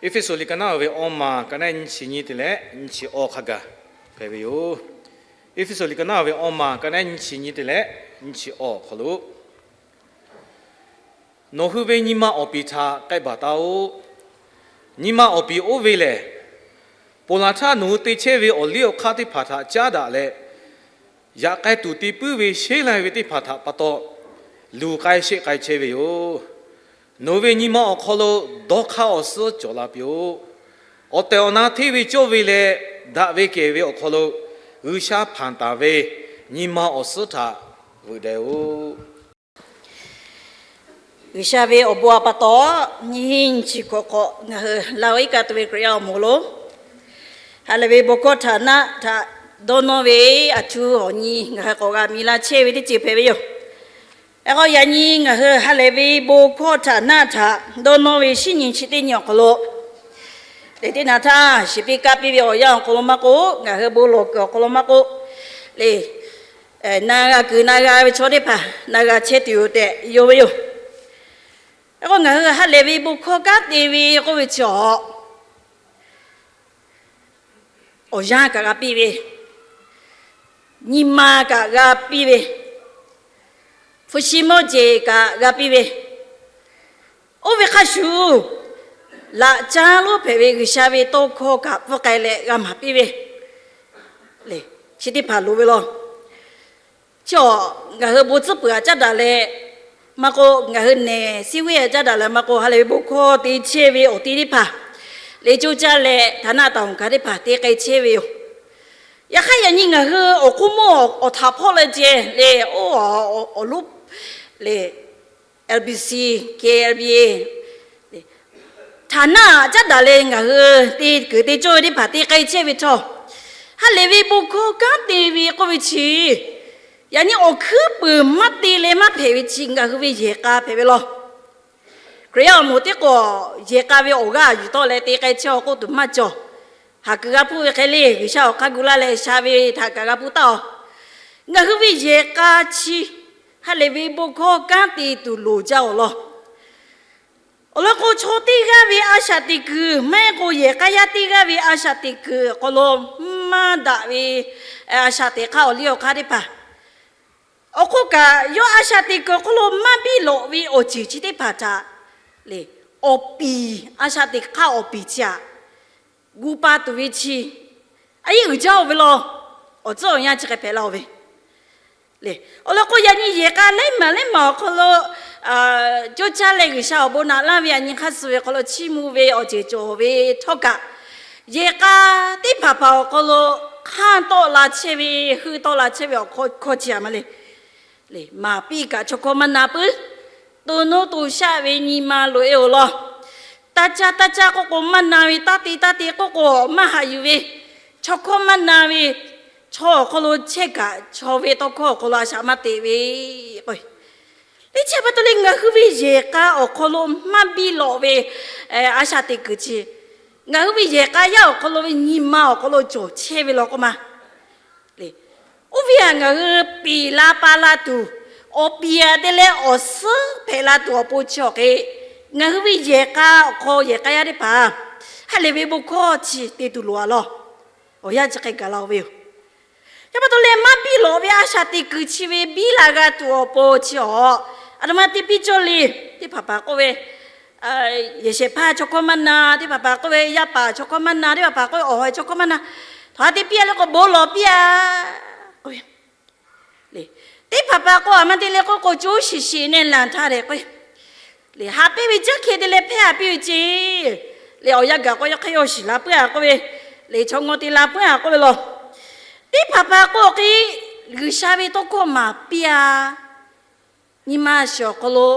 Eˇfeˇsuꞈ liꞈ ka naˉ ve awˇ maˬ ka naˉ nyiˇ chi nyiˇ te leh nyiˇ chi awˇ hk'a gaˬ hpehꞈ ve yoˬ. Eˇfeˇsuꞈ liꞈ ka naˉ ve awˇ maˬ ka naˉ nyiˇ chi nyiˇ te leh nyiˇ chi awˇ awˬ hk'aw lo, nawˬ hui ve nyi ma awˬ piˍ htaꞈ k'ehˆ baˬ taˉ-oˆ. Nyi ma awˬ piˍ oˇ ve lehˬ, ponˬ laˬ htaˇ nawˬ hui te chehˇ ve awˬ liˇ awˬ hk'aˇ teˇ hpaˍ htaꞈ caˉ daꞈ leh, yaꞈ k'ai tuˬ te puiˉ ve sheˉ lai ve teˇ hpaˍ htaꞈ pa taw luˬ k'ai sheˆ k'ai chehˇ ve yoˬ. Nawˬ hui ve nyi ma awˬ hk'aw lo dawˇ hk'aˇ awˬ suhˉ cawˬ la piˇ-oˆ. Awˬ tehˬ awˬ na hteˇ ve cawˇ ve leh daꞈ ve kehˬ ve awˬ hk'aw lo G'uiˬsha hpanˍ taˍ ve nyi ma awˬ suhˉ htaꞈ veuꞈ deh-oˆ. G'uiˬsha ve awˬ bon a pa taw, nyiˇ hinˉ nyiˇ chi hkawꞈ hk'awꞈ ngaˬ hui Laˇhuˍ iˉ kaˆ tuˬ ve Hkriꞈ yaˇ awˬ moˍ lo ha lehˬ ve bon hkawˇ htaꞈ naˆ htaꞈ dawˇ nawˇ ve aˬ cuˇ awˬ nyi ngaˬ hui k'awꞈ g'a mi laˇ chehˇ ve teˇ ceuˬ hpehꞈ ve yoˬ. Hk'e k'o, yaꞈ nyi ngaˬ hui ha lehˬ ve bon hkawˇ htaꞈ naˆ htaꞈ dawˇ nawˇ ve shinˉ nyi chi teˇ nyi awˬ hk'aw lo, lehˬ teˇ naꞈ htaˇ shiˍ piˇ kaˇ piˇ ve awˬ yanˇ awˬ hk'aw lo maˇ k'oˆ, ngaˬ hui bon lawˬ kuiˬ awˬ hk'aw lo maˇ k'oˆ, lehˬ na g'a kuiˬ na g'a ve chaw teˇ hpaˍ na g'a chehˇ tuˬ yoˬ tehꞈ yonˍ ve yoˬ. Hk'e k'o, ngaˬ hui ha lehˬ ve bon hkawˇ kanˉ te ve k'oˆ ve chi awˬ awˬ yanˇ kaꞈ g'a piˇ ve, nyi ma kaꞈ g'a piˇ ve, hpu shi mawˇ jeˬ kaꞈ g'a piˇ ve, oˇ ve hk'a shuˍ laꞈ caˉ lonˉ hpehꞈ ve G'uiˬsha ve tawˇ hkawˇ kaꞈ pfuhˇ k'ai leh g'a maˍ piˇ ve, lehˬ chi teˇ hpaˍ loˍ ve law. Chi awˬ ngaˬ hui bon tcuhˉ peuˬ aꞈ caˉ daꞈ leh, maˇ k'oˆ ngaˬ hui nehˬ siˉ veˇ aꞈ caˉ daꞈ leh maˇ k'oˆ, ha lehˬ ve bon hkawˇ te chehˇ ve awˬ te teˇ hpaˍ, lehˬ coˇ caˇ leh htaˍ naˆ taˍ awˬ gaˬ teˇ hpaˍ te k'ai chehˇ ve yoˬ. Yaꞈ hk'aˇ, yaꞈ nyi ngaˬ hui awˬ hk'oˆ mawˇ awˬ htaꞈ hpawˇ leh ceh lehˬ, oˇ awˬ lonˉ lehˬ LBC, KLBA, htaˍ naˆ aꞈ caˉ daꞈ leh ngaˬ hui te kuiˬ te cawˇ ve teˇ hpaˍ te k'ai chehˇ ve htawˇ, ha lehˬ ve bon hkawˇ kanˉ te ve k'oˆ ve chi, yaꞈ nyi awˬ hkuiˉ puiˍ maˇ te leh maˇ hpehꞈ ve chi ngaˬ hui ve yehˬ k'a hpehꞈ ve law. Hkriꞈ yaˇ awˬ moˍ teˇ k'awꞈ yehˬ k'a ve awˬ g'aˇ yuˬ tawˆ leh te k'ai chehˇ-aw k'oˆ tuˬ maˇ cawˬ. Haˍ kuiˬ g'a hpuˇ ve hk'e le, G'uiˬsha awˬ hk'a gu laˇ leh sha ve htaꞈ kaꞈ g'a hpuˇ taˉ-aw. Ngaˬ hui ve yehˬ k'a chi ha lehˬ ve bon hkawˇ kanˉ te tuˬ loˍ jaˇ-aw law. Awˬ lawn k'o, chaw teˇ g'aˇ ve a shaꞈ teꞈ kuiˬ maˇ heˆ k'o, yehˬ k'a yaˇ teˇ g'aˇ ve a shaꞈ teꞈ kuiˬ awˬ hk'aw lo maˇ daꞈ ve a shaꞈ teꞈ hk'aˇ awˬ liˇ awˬ hk'aˇ teˇ hpaˍ, awˬ hk'oˆ kaꞈ yawˇ a shaꞈ teꞈ kuiˬ awˬ hk'aw lo maˇ biˇ lawꞈ ve awˬ ceuˬ chi teˇ hpaˍ htaꞈ lehˬ, awˬ piˍ, a shaꞈ teꞈ hk'aˇ awˬ piˍ chi aꞈ gu pa tuˬ ve chi a yehˉ uiˍ jaˇ-oˬ ve law. Awˬ tcuhˉ awˬ yanˇ chi hk'e hpehꞈ laˇ-oˬ ve le. Awˬ lawn k'o, yaꞈ nyi yehˬ k'a laiˉ maˬ laiˉ maˬ awˬ hk'aw lo coˇ caˇ leh G'uiˬsha awˬ bon naꞈ laˇ ve yaꞈ nyi hk'aˇ suh ve awˬ hk'aw lo chiˇ mvuh ve awˬ ceuˬ cawˬ ve htawˇ kaꞈ, yehˬ k'a teˇ hpaˍ hpaˍ awˬ hk'aw lo hk'anˇ tawˆ la chehˇ ve, heuˆ tawˆ la chehˇ ve awˬ hkawˇ chi aꞈ ma le. Maˍ piˇ kaꞈ chaw hkawˇ maˇ na puiˉ. To nuˇ to shaˆ ve nyi ma loꞈ-e-oˬ law. Taˇ caˇ taˇ caˇ k'oˆ k'o maˇ na ve, taˇ te taˇ te k'oˆ k'o maˇ haꞈ yuˬ ve, chaw hkawˇ maˇ na ve, chaw awˬ hk'aw lo chehˇ kaꞈ chaw ve tawˇ hkawˇ awˬ hk'aw lo a shaꞈ maˇ teꞈ ve k'o, teˇ chi pa taw leh ngaˬ hui ve yehˬ k'a awˬ hk'aw lo maˇ biˇ lawꞈ ve a shaꞈ teꞈ kuiˬ chi, ngaˬ hui ve yehˬ k'a yaˇ awˬ hk'aw lo ve nyi ma awˬ hk'aw lo cawˬ chehˇ ve law k'oˆ ma. Oˇ ve htaꞈ ngaˬ hui piˍ la pa la tuˬ, awˬ piˍ aꞈ te leh awˬ suhˉ hpehꞈ la tuˬ awˬ pon chi awˬ hk'e, ngaˬ hui ve yehˬ k'a awˬ hk'aw yehˬ k'a yaˇ teˇ hpaˍ ha lehˬ ve bon hkawˇ chi te tuˬ loˍ-a law. Awˬ yanˇ chi hk'e gaˬ la-o ve yoˬ. Chi pa taw leh maˇ biˇ lawꞈ ve a shaꞈ teꞈ kuiˬ chi ve biˇ la g'a tuˬ awˬ pon chi awˬ, aˬ htoꞈ ma te piˇ cawˇ le. Teˇ hpaˍ hpaˍ k'oˆ ve, yehˬ shehˍ hpaˇ chaw hkawˇ maˇ na, teˇ hpaˍ hpaˍ k'oˆ ve yaˇ paˍ chaw hkawˇ maˇ na, teˇ hpaˍ hpaˍ k'oˆ ve awˬ hawˬ chaw hkawˇ maˇ na, htaꞈ te piˇ-a le k'o bon lawˬ piˇ-a k'oˆ ve. Teˇ hpaˍ hpaˍ k'o, aˬ ma te le k'oˆ k'o, co shiˍ shiˍ ne lanˬ htaˇ leh k'o, haꞈ pehnˇ ve caˉ hkeh te leh hpehˇ haꞈ piˇ ve ce. Leh awˬ yanˇ gaˬ k'o, yawˇ hk'e yawˇ shiˍ la puiˉ-a k'oˆ ve, leh chaw ngaw te la puiˉ-a k'oˆ ve law. Teˇ hpaˍ hpaˍ k'o hk'e, G'uiˬsha ve tawˇ hkawˇ maˍ piˇ-a. Nyi ma shiˍ awˬ hk'aw lo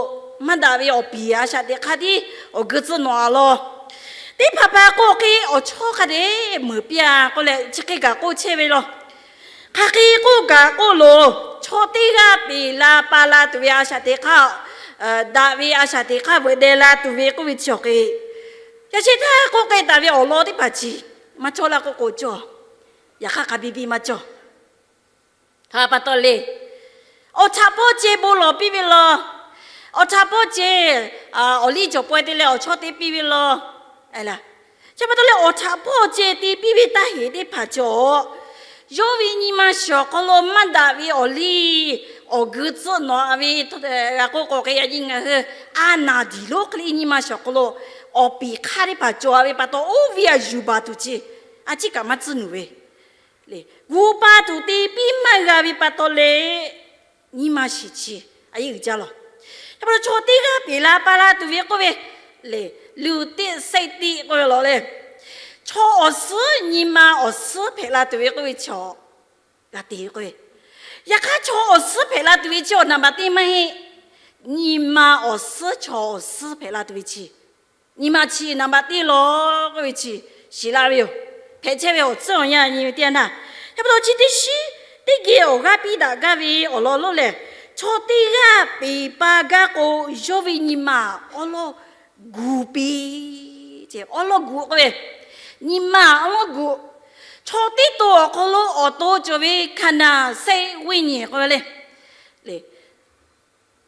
maˇ daꞈ ve awˬ piˍ a shaꞈ teꞈ hk'aˇ tiˉ awˬ geu tcuhˇ nawꞈ-a law. Teˇ hpaˍ hpaˍ k'o hk'e, awˬ chawˇ hk'a dehꞈ meuˍ piˇ-a k'oˆ leh chi hk'e kaꞈ k'oˆ chehˇ ve law. Hk'aˬ hk'e k'oˆ kaꞈ k'oˆ loˬ, chaw teˇ g'aˇ piˍ la pa la tuˬ ve a shaꞈ teꞈ hk'aˇ, daꞈ ve a shaꞈ teꞈ hk'aˇ veuꞈ deh la tuˬ ve k'oˆ ve chi awˬ hk'e, yaꞈ sheh htaˇ k'oˆ k'ai taˍ ve awˬ lawn teˇ hpaˍ chi maˇ cawˇ laˇ k'oˆ k'o cawˇ. Yaꞈ hk'aˇ hk'a biˇ biˇ maˇ cawˇ. Htaꞈ pa taw le, awˬ htaꞈ pawˇ ceh bon lawˬ piˇ ve law. Awˬ htaꞈ pawˇ ceh awˬ liˇ cawˬ pawehˇ te leh awˬ chawˇ te piˇ ve law. Chi pa taw leh awˬ htaꞈ hpawˇ ceh te piˇ ve taˇ heˍ teˇ hpaˍ cawˬ, yawˇ ve nyi ma shiˍ awˬ hk'aw lo maˇ daꞈ ve awˬ liˇ awˬ geu tcuhˆ nawꞈ ve, g'a k'oˆ k'o hk'e yaꞈ nyi ngaˬ hui a naˍ diˍ lonˉ hk'e le nyi ma shiˍ awˬ hk'aw lo awˬ piˍ hk'aˇ teˇ hpaˍ cawˬ ve pa taw, oˇ ve a yuˬ baˬ tuˬ chi a ciˉ kaꞈ maˇ tcuhˉ nuˬ ve le. Gu pa tuˬ te piˇ maˇ g'a ve pa taw leh, nyi ma shiˍ chi a yeˇ uiˍ jaˇ lawˬ. Chi pa taw chaw teˇ g'aˇ peˬ la pa la tuˬ ve k'oˆ ve le, လူသစ်စိတ်သစ် k'oˆ ve lawˬ le. Chaw awˬ suhˉ nyi ma awˬ suhˉ hpehꞈ la tuˬ ve k'oˆ ve chaw g'a te ve k'oˆ ve. Yaꞈ hk'aˇ chaw awˬ suhˉ hpehꞈ la tuˬ ve chi awˬ naˍ baˬ teˇ maˇ heˆ. Nyi ma awˬ suhˉ chaw awˬ suhˉ hpehꞈ la tuˬ ve chi, nyi ma chi naˍ baˬ teˇ lawˬ k'oˆ ve chi shiˍ la ve yoˬ. Hpehꞈ chehˇ ve awˬ tcuhˉ awˬ yanˇ nyi ve teˇ yanˇ htaˇ, chi pa taw chi teˇ shiˉ teˇ geh awˬ g'aˇ piˇ daꞈ gaˇ ve awˬ lawn lonˉ lehˬ, chaw teˇ g'aˇ peˬ pa gaˇ k'o, yawˇ ve nyi ma awˉ lawˇ gu piˇ. Awˉ lawˇ gu k'oˆ ve, nyi ma awˉ lawˇ gu. Chaw teˇ to awˬ hk'aw lo awˬ to cawˬ ve ခန္ဓာစိတ်ဝိညာဉ် k'oˆ ve le.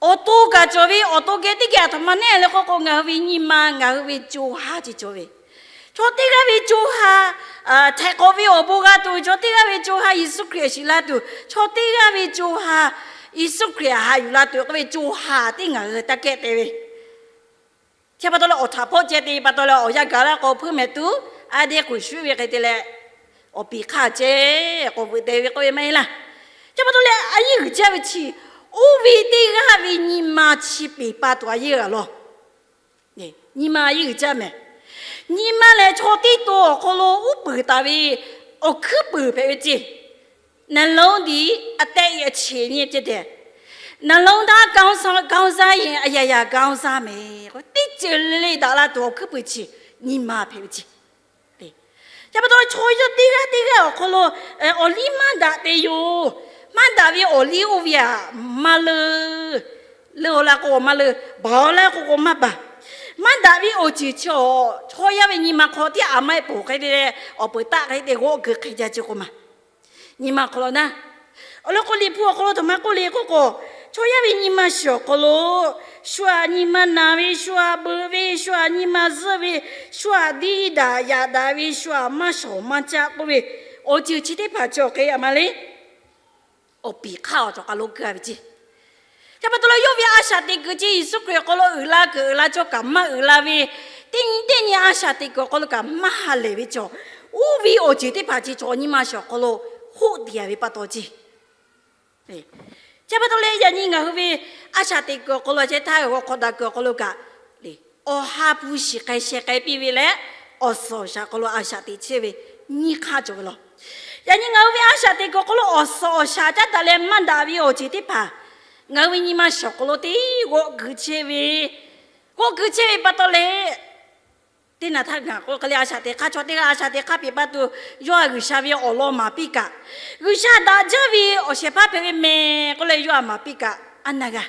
Awˬ to kaꞈ cawˬ ve, awˬ to geh teˇ geh aˬ htoꞈ ma neˉ le k'oˆ k'o, ngaˬ hui ve nyi ma, ngaˬ hui ve co ha chi cawˬ ve. Chaw teˇ g'aˇ ve co ha htaiˍ hk'awꞈ ve awˬ bon g'a tuˬ, chaw teˇ g'aˇ ve co ha Yeˍsuˆ Hkriꞈ shiˍ la tuˬ, chaw teˇ g'aˇ ve co ha Yeˍsuˆ Hkriꞈ haꞈ yuˬ la tuˬ k'oˆ ve co ha teˇ ngaˬ hui taˇ kehˉ te ve. Chi pa taw leh awˬ htaꞈ hpawˇ ceh te pa taw leh awˬ yanˇ gaˬ la k'o, hpuiˇ mehˍ tuˬ a dehꞈ k'oˍ shuˉ ve hk'e te leh, awˬ piˍ hk'aˇ ceh k'awꞈ veuꞈ deh ve k'oˆ ve maˇ heˆ laˇ. Chi pa taw leh a yeˇ uiˍ jaˇ ve chi, oˇ ve teˇ g'aˇ ve nyi ma chi peˬ pa tuˬ a yeˇ g'a lawˬ. Nyi ma a yeˇ uiˍ jaˇ mehˍ. Nyi ma lehˬ chaw teˇ to awˬ hk'aw lo uˉ peunˍ taˍ ve awˬ hkuiˉ peunˍ hpehꞈ ve ceˇ. နှလုံးသည် အသက်၏အခြေအနေ ဖြစ်တယ်။ နှလုံးသားကောင်းစားရင် အရာရာကောင်းစားမယ်. Teˇ ceuˬ le le daꞈ la tuˬ awˬ hkuiˉ peunˍ chi nyi ma hpehꞈ ve ceˇ. Chi pa taw chaw yaˇ teˇ g'aˇ teˇ g'aˇ awˬ hk'aw lo awˬ liˇ maˇ daꞈ te yoˬ. Maˇ daꞈ ve awˬ liˇ oˇ ve aꞈ maˇ leuˬ. Leuˬ-oˬ la k'o maˇ leuˬ, baˬ-oˬ la k'o k'o maˇ baˬ. Maˇ daꞈ ve awˬ ceuˬ chi awˬ chaw yaˇ ve nyi ma hk'aw tiˉ a maˇ heˆ poˬ hk'e te leh, awˬ peuˬ taˆ hk'e te g'awˆ geu hk'e jaˇ ce k'o ma. Nyi ma hk'aw lo naˉ, awˬ lawn k'o Liꞈ hpu awˬ hk'aw lo htoꞈ ma k'oˆ le k'oˆ k'o, chaw yaˇ ve nyi ma shiˍ awˬ hk'aw lo shu aꞈ nyi ma naˬ ve, shu aꞈ beuꞈ ve, shu aꞈ nyi ma zuhˆ ve, shu aꞈ diˇ daꞈ yaꞈ daꞈ ve, shu aꞈ maˇ shawˍ maˇ caˆ k'oˆ ve awˬ ceuˬ chi teˇ hpaˍ cawˬ hk'e a ma le. Awˬ piˍ hk'aˇ awˬ cawˬ k'aˬ lo keu a ve ceˇ. Chi pa taw leh yawˇ ve a shaꞈ teꞈ kuiˬ chi Yeˍsuˆ Hkriꞈ awˬ hk'aw lo uiˍ la kuiˬ uiˍ la cawˇ kaꞈ maˇ uiˍ la ve, teˇ nyi teˇ nyi a shaꞈ teꞈ kuiˬ awˬ hk'aw lo kaꞈ maˇ ha lehˬ ve cawˬ, oˇ ve awˬ ceuˬ teˇ hpaˍ chi chaw nyi ma shiˍ awˬ hk'aw lo hoˆ te a ve pa taw ceˇ. Chi pa taw leh yaꞈ nyi ngaˬ hui ve a shaꞈ teꞈ kuiˬ awˬ hk'aw lo ceh htaˇ g'aw hk'aw daꞈ kuiˬ awˬ hk'aw lo kaꞈ, awˬ ha hpu shiˍ k'ai sheh k'ai piˇ ve leh, awˬ suhˍ awˬ shaˍ hk'aw lo a shaꞈ teꞈ chehˇ ve nyiˇ hk'aˇ cawˬ ve lawˬ. Yaꞈ nyi ngaˬ hui ve a shaꞈ teꞈ kuiˬ awˬ hk'aw lo awˬ suhˍ awˬ shaˍ caˉ daꞈ leh maˇ daꞈ ve awˬ ceuˬ teˇ hpaˍ ngaˬ hui ve nyi ma shiˍ awˬ hk'aw lo teˇ g'awˆ geu chehˇ ve, g'awˆ geu chehˇ ve pa taw leh, teˇ naˬ htaˇ ngaˬ k'oˆ hk'e le, a shaꞈ teꞈ hk'aˇ chaw teˇ g'aˇ a shaꞈ teꞈ hk'aˇ peˬ pa tuˬ, yawˇ a G'uiˬsha ve awˬ lawn maˍ piˇ kaꞈ, G'uiˬsha daꞈ jaˇ ve awˬ shehˍ hpaˇ hpehꞈ ve mehˍ k'oˆ leh yawˇ a maˍ piˇ kaꞈ a na g'a.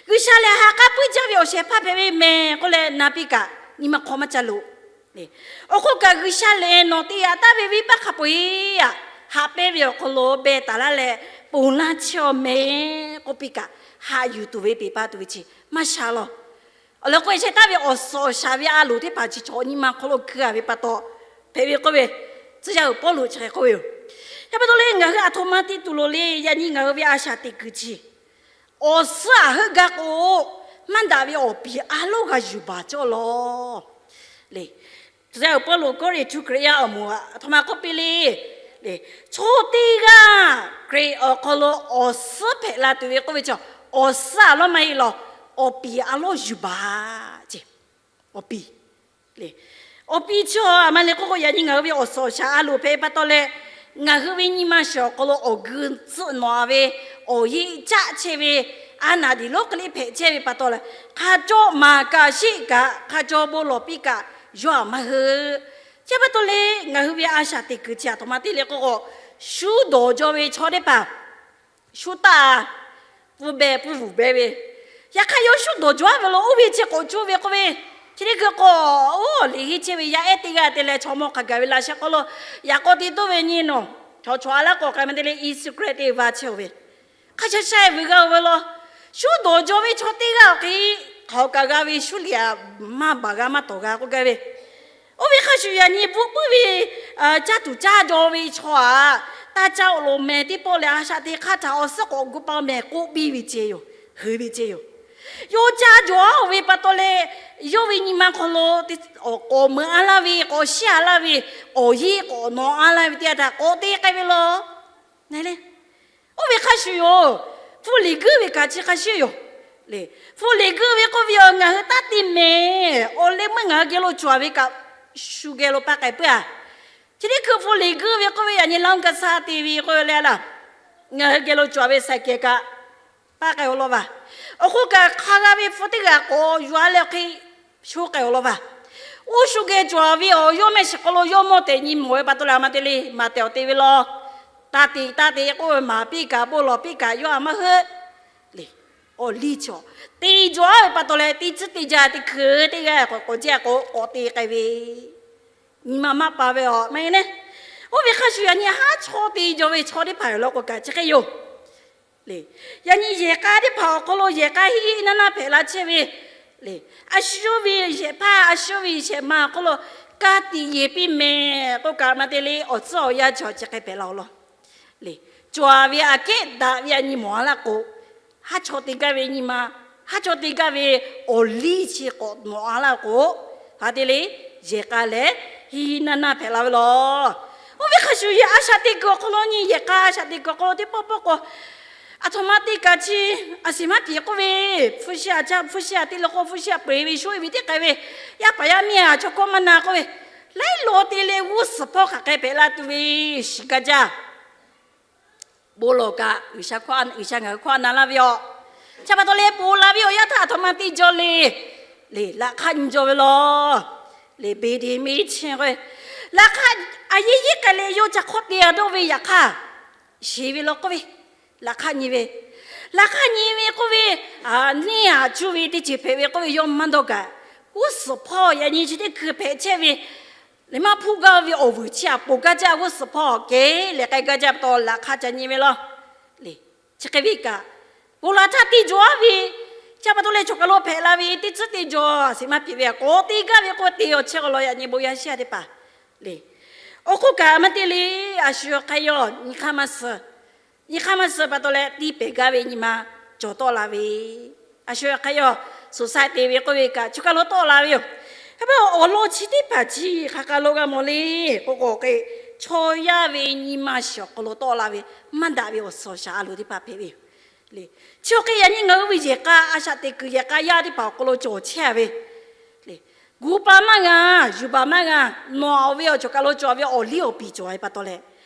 G'uiˬsha lehˬ ha k'aˉ puiˉ jaˇ ve awˬ shehˍ hpaˇ hpehꞈ ve mehˍ k'oˆ leh na piˇ kaꞈ nyi ma hk'aw maˇ ca loꞈ. Awˬ hk'oˆ kaꞈ G'uiˬsha lehˬ nawˬ te yaꞈ taˍ ve venˇbaˆ hk'a peu-eˬ aꞈ haꞈ pehnˇ ve awˬ hk'aw lo beh taˍ laˇ leh ponˬ laˇ chehˇ-aw mehˍ k'oˆ piˇ kaꞈ, haꞈ yuˬ tuˬ ve peˬ pa tuˬ ve chi maˇ sha lawˬ. Awˬ lawn k'o, sheh taˍ ve awˬ suhˍ awˬ shaˍ ve a loˍ teˇ hpaˍ chi chaw nyi ma hk'aw lo keu a ve pa taw hpehꞈ ve k'oˆ ve, tcuh yaˇ uiˍ Pawˇluꞈ chi hk'e k'oˆ ve yoˬ. Chi pa taw leh ngaˬ hui aˬ htoꞈ ma te tuˬ loˍ le. Yaꞈ nyi ngaˬ hui ve a shaꞈ teꞈ kuiˬ chi awˬ suhˉ aꞈ heuˆ gaˇ k'o, maˇ daꞈ ve awˬ piˍ a loˉ g'a yuˬ baˬ cawˇ lawˬ. Tcuh yaˇ uiˍ Pawˇluꞈ Kawˇrenˍhtuˆ Hkriꞈ yaˇ awˬ moˍ aˬ htoꞈ ma k'oˆ piˇ le. Chaw teˇ g'aˇ Hkriꞈ awˬ hk'aw lo awˬ suhˉ hpehꞈ la tuˬ ve k'oˆ ve chi, awˬ suhˉ aˬ lawˉ maˇ heˆ lawˬ, awˬ piˍ a loˉ yuˬ baˬ ce. Awˬ piˍ le. Awˬ piˍ chi aˬ ma le k'oˆ k'o, yaꞈ nyi ngaˬ hui ve awˬ suhˍ awˬ shaˍ a loˍ hpehꞈ pa taw leh, ngaˬ hui ve nyi ma shiˍ awˬ hk'aw lo awˬ geu tcuhˆ nawꞈ ve, awˬ yeˆ caˆ chehˇ ve, a naˍ diˍ lonˉ hk'e le hpehꞈ chehˇ ve pa taw leh, hk'a cawˇ maˍ kaꞈ sheˆ kaꞈ, hk'a cawˇ bon lawˬ piˇ kaꞈ, yawˇ aˬ maˇ heuˆ. Chi pa taw leh ngaˬ hui ve a shaꞈ teꞈ kuiˬ chi aˬ htoꞈ ma te le k'oˆ k'o, shu dawˬ jaw ve chaw teˇ hpaˍ shu taˇ pfuhˇ beh pfuhˇ vuˬ beh ve. Yaꞈ hk'aˇ yawˇ shu dawˬ jaw ve lo oˇ ve chi k'awꞈ cuˇ ve k'oˆ ve, chi teˇ hkui k'o, oˇ liꞈ henˇ chehˇ ve yaˇ ehˉ teˇ g'aˇ te leh chaw mawˇ hk'a gaˬ ve laꞈ sheh hk'aw lo yaꞈ k'aw te toˇ ve nyi nawˬ, chaw chaw a laˇ k'awꞈ k'ai ma te leh Iˉsaˍreˍlaˆ teˇ va chehˇ-oˬ ve, hk'a sha sha vuiˬ g'a-oˬ ve law. Shu dawˬ jaw ve chaw teˇ g'aˇ awˬ hk'e hk'aˬ kaꞈ g'a ve shu liꞈ aꞈ maˇ baˬ g'a maˇ tawˍ g'a k'oˆ gaˇ ve, Oˇ ve hk'a shuˍ yaꞈ nyi bvuhˆ puiˉ ve, caˇ tuˬ caˇ jaw ve chaw aꞈ, taˇ caˇ awˬ loˍ mehˍ teˇ pawˆ lehˬ, a shaꞈ teꞈ hk'aˇ htaꞈ awˬ suhˉ k'awꞈ gu pa mehˍ k'oˆ piˇ ve ce yoˬ, heuˬ ve ce yoˬ. Yawˇ caˇ jaw-aˬ ve pa taw leh, yawˇ ve nyi ma hk'aw lo k'awꞈ meuꞈ-a laˇ ve, k'awꞈ shiˉ-a laˇ ve, awˬ yeˇ k'awꞈ nawꞈ-a laˇ ve teˇ yanˇ htaꞈ k'awꞈ te k'ai ve law. Oˇ ve hk'a shuˍ yoˬ. Hpu liꞈ guiˇ ve kaꞈ chi hk'a shuˍ yoˬ. Hpu liꞈ guiˇ ve k'oˆ ve yoˬ, ngaˬ hui taˇ te mehˍ. Awˬ leh meuˇ ngaˬ hui geh lo cawˬ ve kaꞈ, shu geh lo paˇ k'ai puiˉ-a. Chi teˇ hkui hpu liꞈ guiˇ ve k'oˆ ve yaꞈ nyi laˇ ka sa te ve k'oˆ ve le laˇ, ngaˬ hui geh lo cawˬ ve saiˍ kehˬ kaꞈ paˇ k'ai-o law vaˬ. Awˬ hk'oˆ kaꞈ hk'a g'a ve hpu teˇ g'aˇ k'awꞈ yuˬ-a leh hk'e sho k'ai-o law vaˬ. Oˇ shu geh cawˬ ve awˬ yawˇ mehˆ shiˍ hk'aw lo yawˇ mawˇ tehꞈ nyi mawˬ ve pa taw leh, a ma te le maˍ tehˬ awˬ te ve law. Taˇ te taˇ te k'oˆ ve maˍ piˇ kaꞈ bon lawˬ piˇ kaꞈ yawˇ a maˇ heuˆ le. Awˬ liˇ chaw te jaw-aˬ ve pa taw leh, teˇ tcuhˉ teˇ jaˇ teˇ hkui teˇ g'aˇ k'awꞈ k'awꞈ jaˇ k'o k'awꞈ te k'ai ve nyi ma maˇ pa ve aˬ maˇ heˆ le. Oˇ ve hk'a shuˍ yaꞈ nyi haˉ chaw te jaw ve chaw teˇ hpaˍ yoˬ law k'o kaꞈ chi hk'e yoˬ. Yaꞈ nyi yehˬ k'a teˇ hpaˍ awˬ hk'aw lo yehˬ k'a hiˆ hiˆ naˇ naˇ hpehꞈ la chehˇ ve le. A shu ve yehˬ hpaˇ a shu ve shehˍ ma awˬ hk'aw lo ka tiꞈ yeˬ piˇ mehˍ k'oˆ kaꞈ, a ma te le awˬ tcuhˉ awˬ yanˇ chaw chi hk'e hpehꞈ la-o law. Cawˬ-a ve aꞈ kehˉ daꞈ ve yaꞈ nyi mawˬ-a laˇ k'o, haˉ chaw te gaˇ ve nyi ma, haˉ chaw te gaˇ ve awˬ liˇ chi k'awꞈ nawꞈ-a laˇ k'o, a te le yehˬ k'a lehˬ hiˆ hiˆ naˇ naˇ hpehꞈ la ve law. Oˇ ve hk'a shuˍ yaꞈ a shaꞈ teꞈ kuiˬ awˬ hk'aw lo nyi yehˬ k'a a shaꞈ teꞈ kuiˬ awˬ hk'aw lo teˇ pawˆ pawˆ k'o, aˬ htoꞈ ma te kaꞈ chi a shiˍ maˇ piˍ k'oˆ ve, hpu shi aꞈ caˇ hpu shi aꞈ te le k'o hpu shi aꞈ peu-eˬ ve sho-e ve teˇ k'ai ve, yaˇ paˍ yaˇ miˇ aꞈ chaw hkawˇ maˇ na k'oˆ ve, laiˉ law te leh g'uˇ suhˍ hpawˇ hk'aˬ hk'e hpehꞈ la tuˬ ve shiˍ gaˇ jaˇ. Bon lawˬ kaꞈ G'uiˬsha ngaˬ hui hkawˇ a na laˇ ve yoˬ. Chi pa taw leh ponˬ la ve awˬ yanˇ htaˇ aˬ htoꞈ ma te jaw le. Leˬ laꞈ hk'aˇ nyi jaw ve law. Leˬ beˬ deˍ meˇ chi k'o, laꞈ hk'aˇ a yeˇ yeˇ k'ai leh yawˇ ca hk'awˇ te-a dawˇ ve yaꞈ hk'aˇ, sheˍ ve law k'oˆ ve, laꞈ hk'aˇ nyi ve, laꞈ hk'aˇ nyi ve k'oˆ ve, neˇ aꞈ cuˇ ve teˇ ceuˬ hpehꞈ ve k'oˆ ve yawˇ maˇ dawˇ kaꞈ, g'uˇ suhˍ hpawˇ yaꞈ nyi chi teˇ hkui hpehꞈ chehˇ ve, leh maˇ hpuˇ gaˇ ve awˬ vuiˬ chi aꞈ ponˬ gaˇ jaˇ g'uˇ suhˍ hpawˇ kehˬ leh k'ai gaˇ jaˇ pa taw laꞈ hk'aˇ ca nyi ve law. Leˬ chi hk'e ve kaꞈ, ponˬ la htaˇ te jaw-aˬ ve, chi pa taw leh choˬ kaˬ lo hpehꞈ la ve teˇ tcuhˉ teˇ jaw a shiˍ maˇ piˍ ve k'o te gaˇ ve k'o te awˬ chehˇ k'o law yaꞈ nyi bon yaˇ shiˉ-a teˇ hpaˍ. Leˬ awˬ hk'oˆ kaꞈ maˇ te le, a shu hk'e yaw nyi hk'aˇ maˇ suh nyi hk'aˇ maˇ suh pa taw leh tiˇ pehˍ gaˇ ve nyi ma cawˬ tawˆ la ve, a shu hk'e yaw suˍ saiˍ te ve k'oˆ ve kaꞈ choˬ kaˬ lo tawˆ la ve yoˬ. Hk'e pa awˬ lawn chi teˇ hpaˍ chi hk'aˬ hk'aˬ lo g'a mawˬ le k'o k'o k'o, chaw yaˇ ve nyi ma shiˍ awˬ hk'aw lo tawˆ la ve, maˇ daꞈ ve awˬ suhˍ awˬ shaˍ a loˍ teˇ hpaˍ hpehꞈ ve yoˬ. Leˬ chi hk'e yaꞈ nyi ngaˬ hui ve yehˬ k'a a shaꞈ teꞈ kuiˬ yehˬ k'a yaˇ teˇ hpaˍ awˬ hk'aw lo cawˬ chehˇ ve, gu pa maˇ g'a, yuˬ baˬ maˇ g'a, nawˬ-aˬ ve awˬ choˬ kaˬ lo cawˬ ve awˬ liˇ awˬ piˍ cawˬ ve pa taw leh,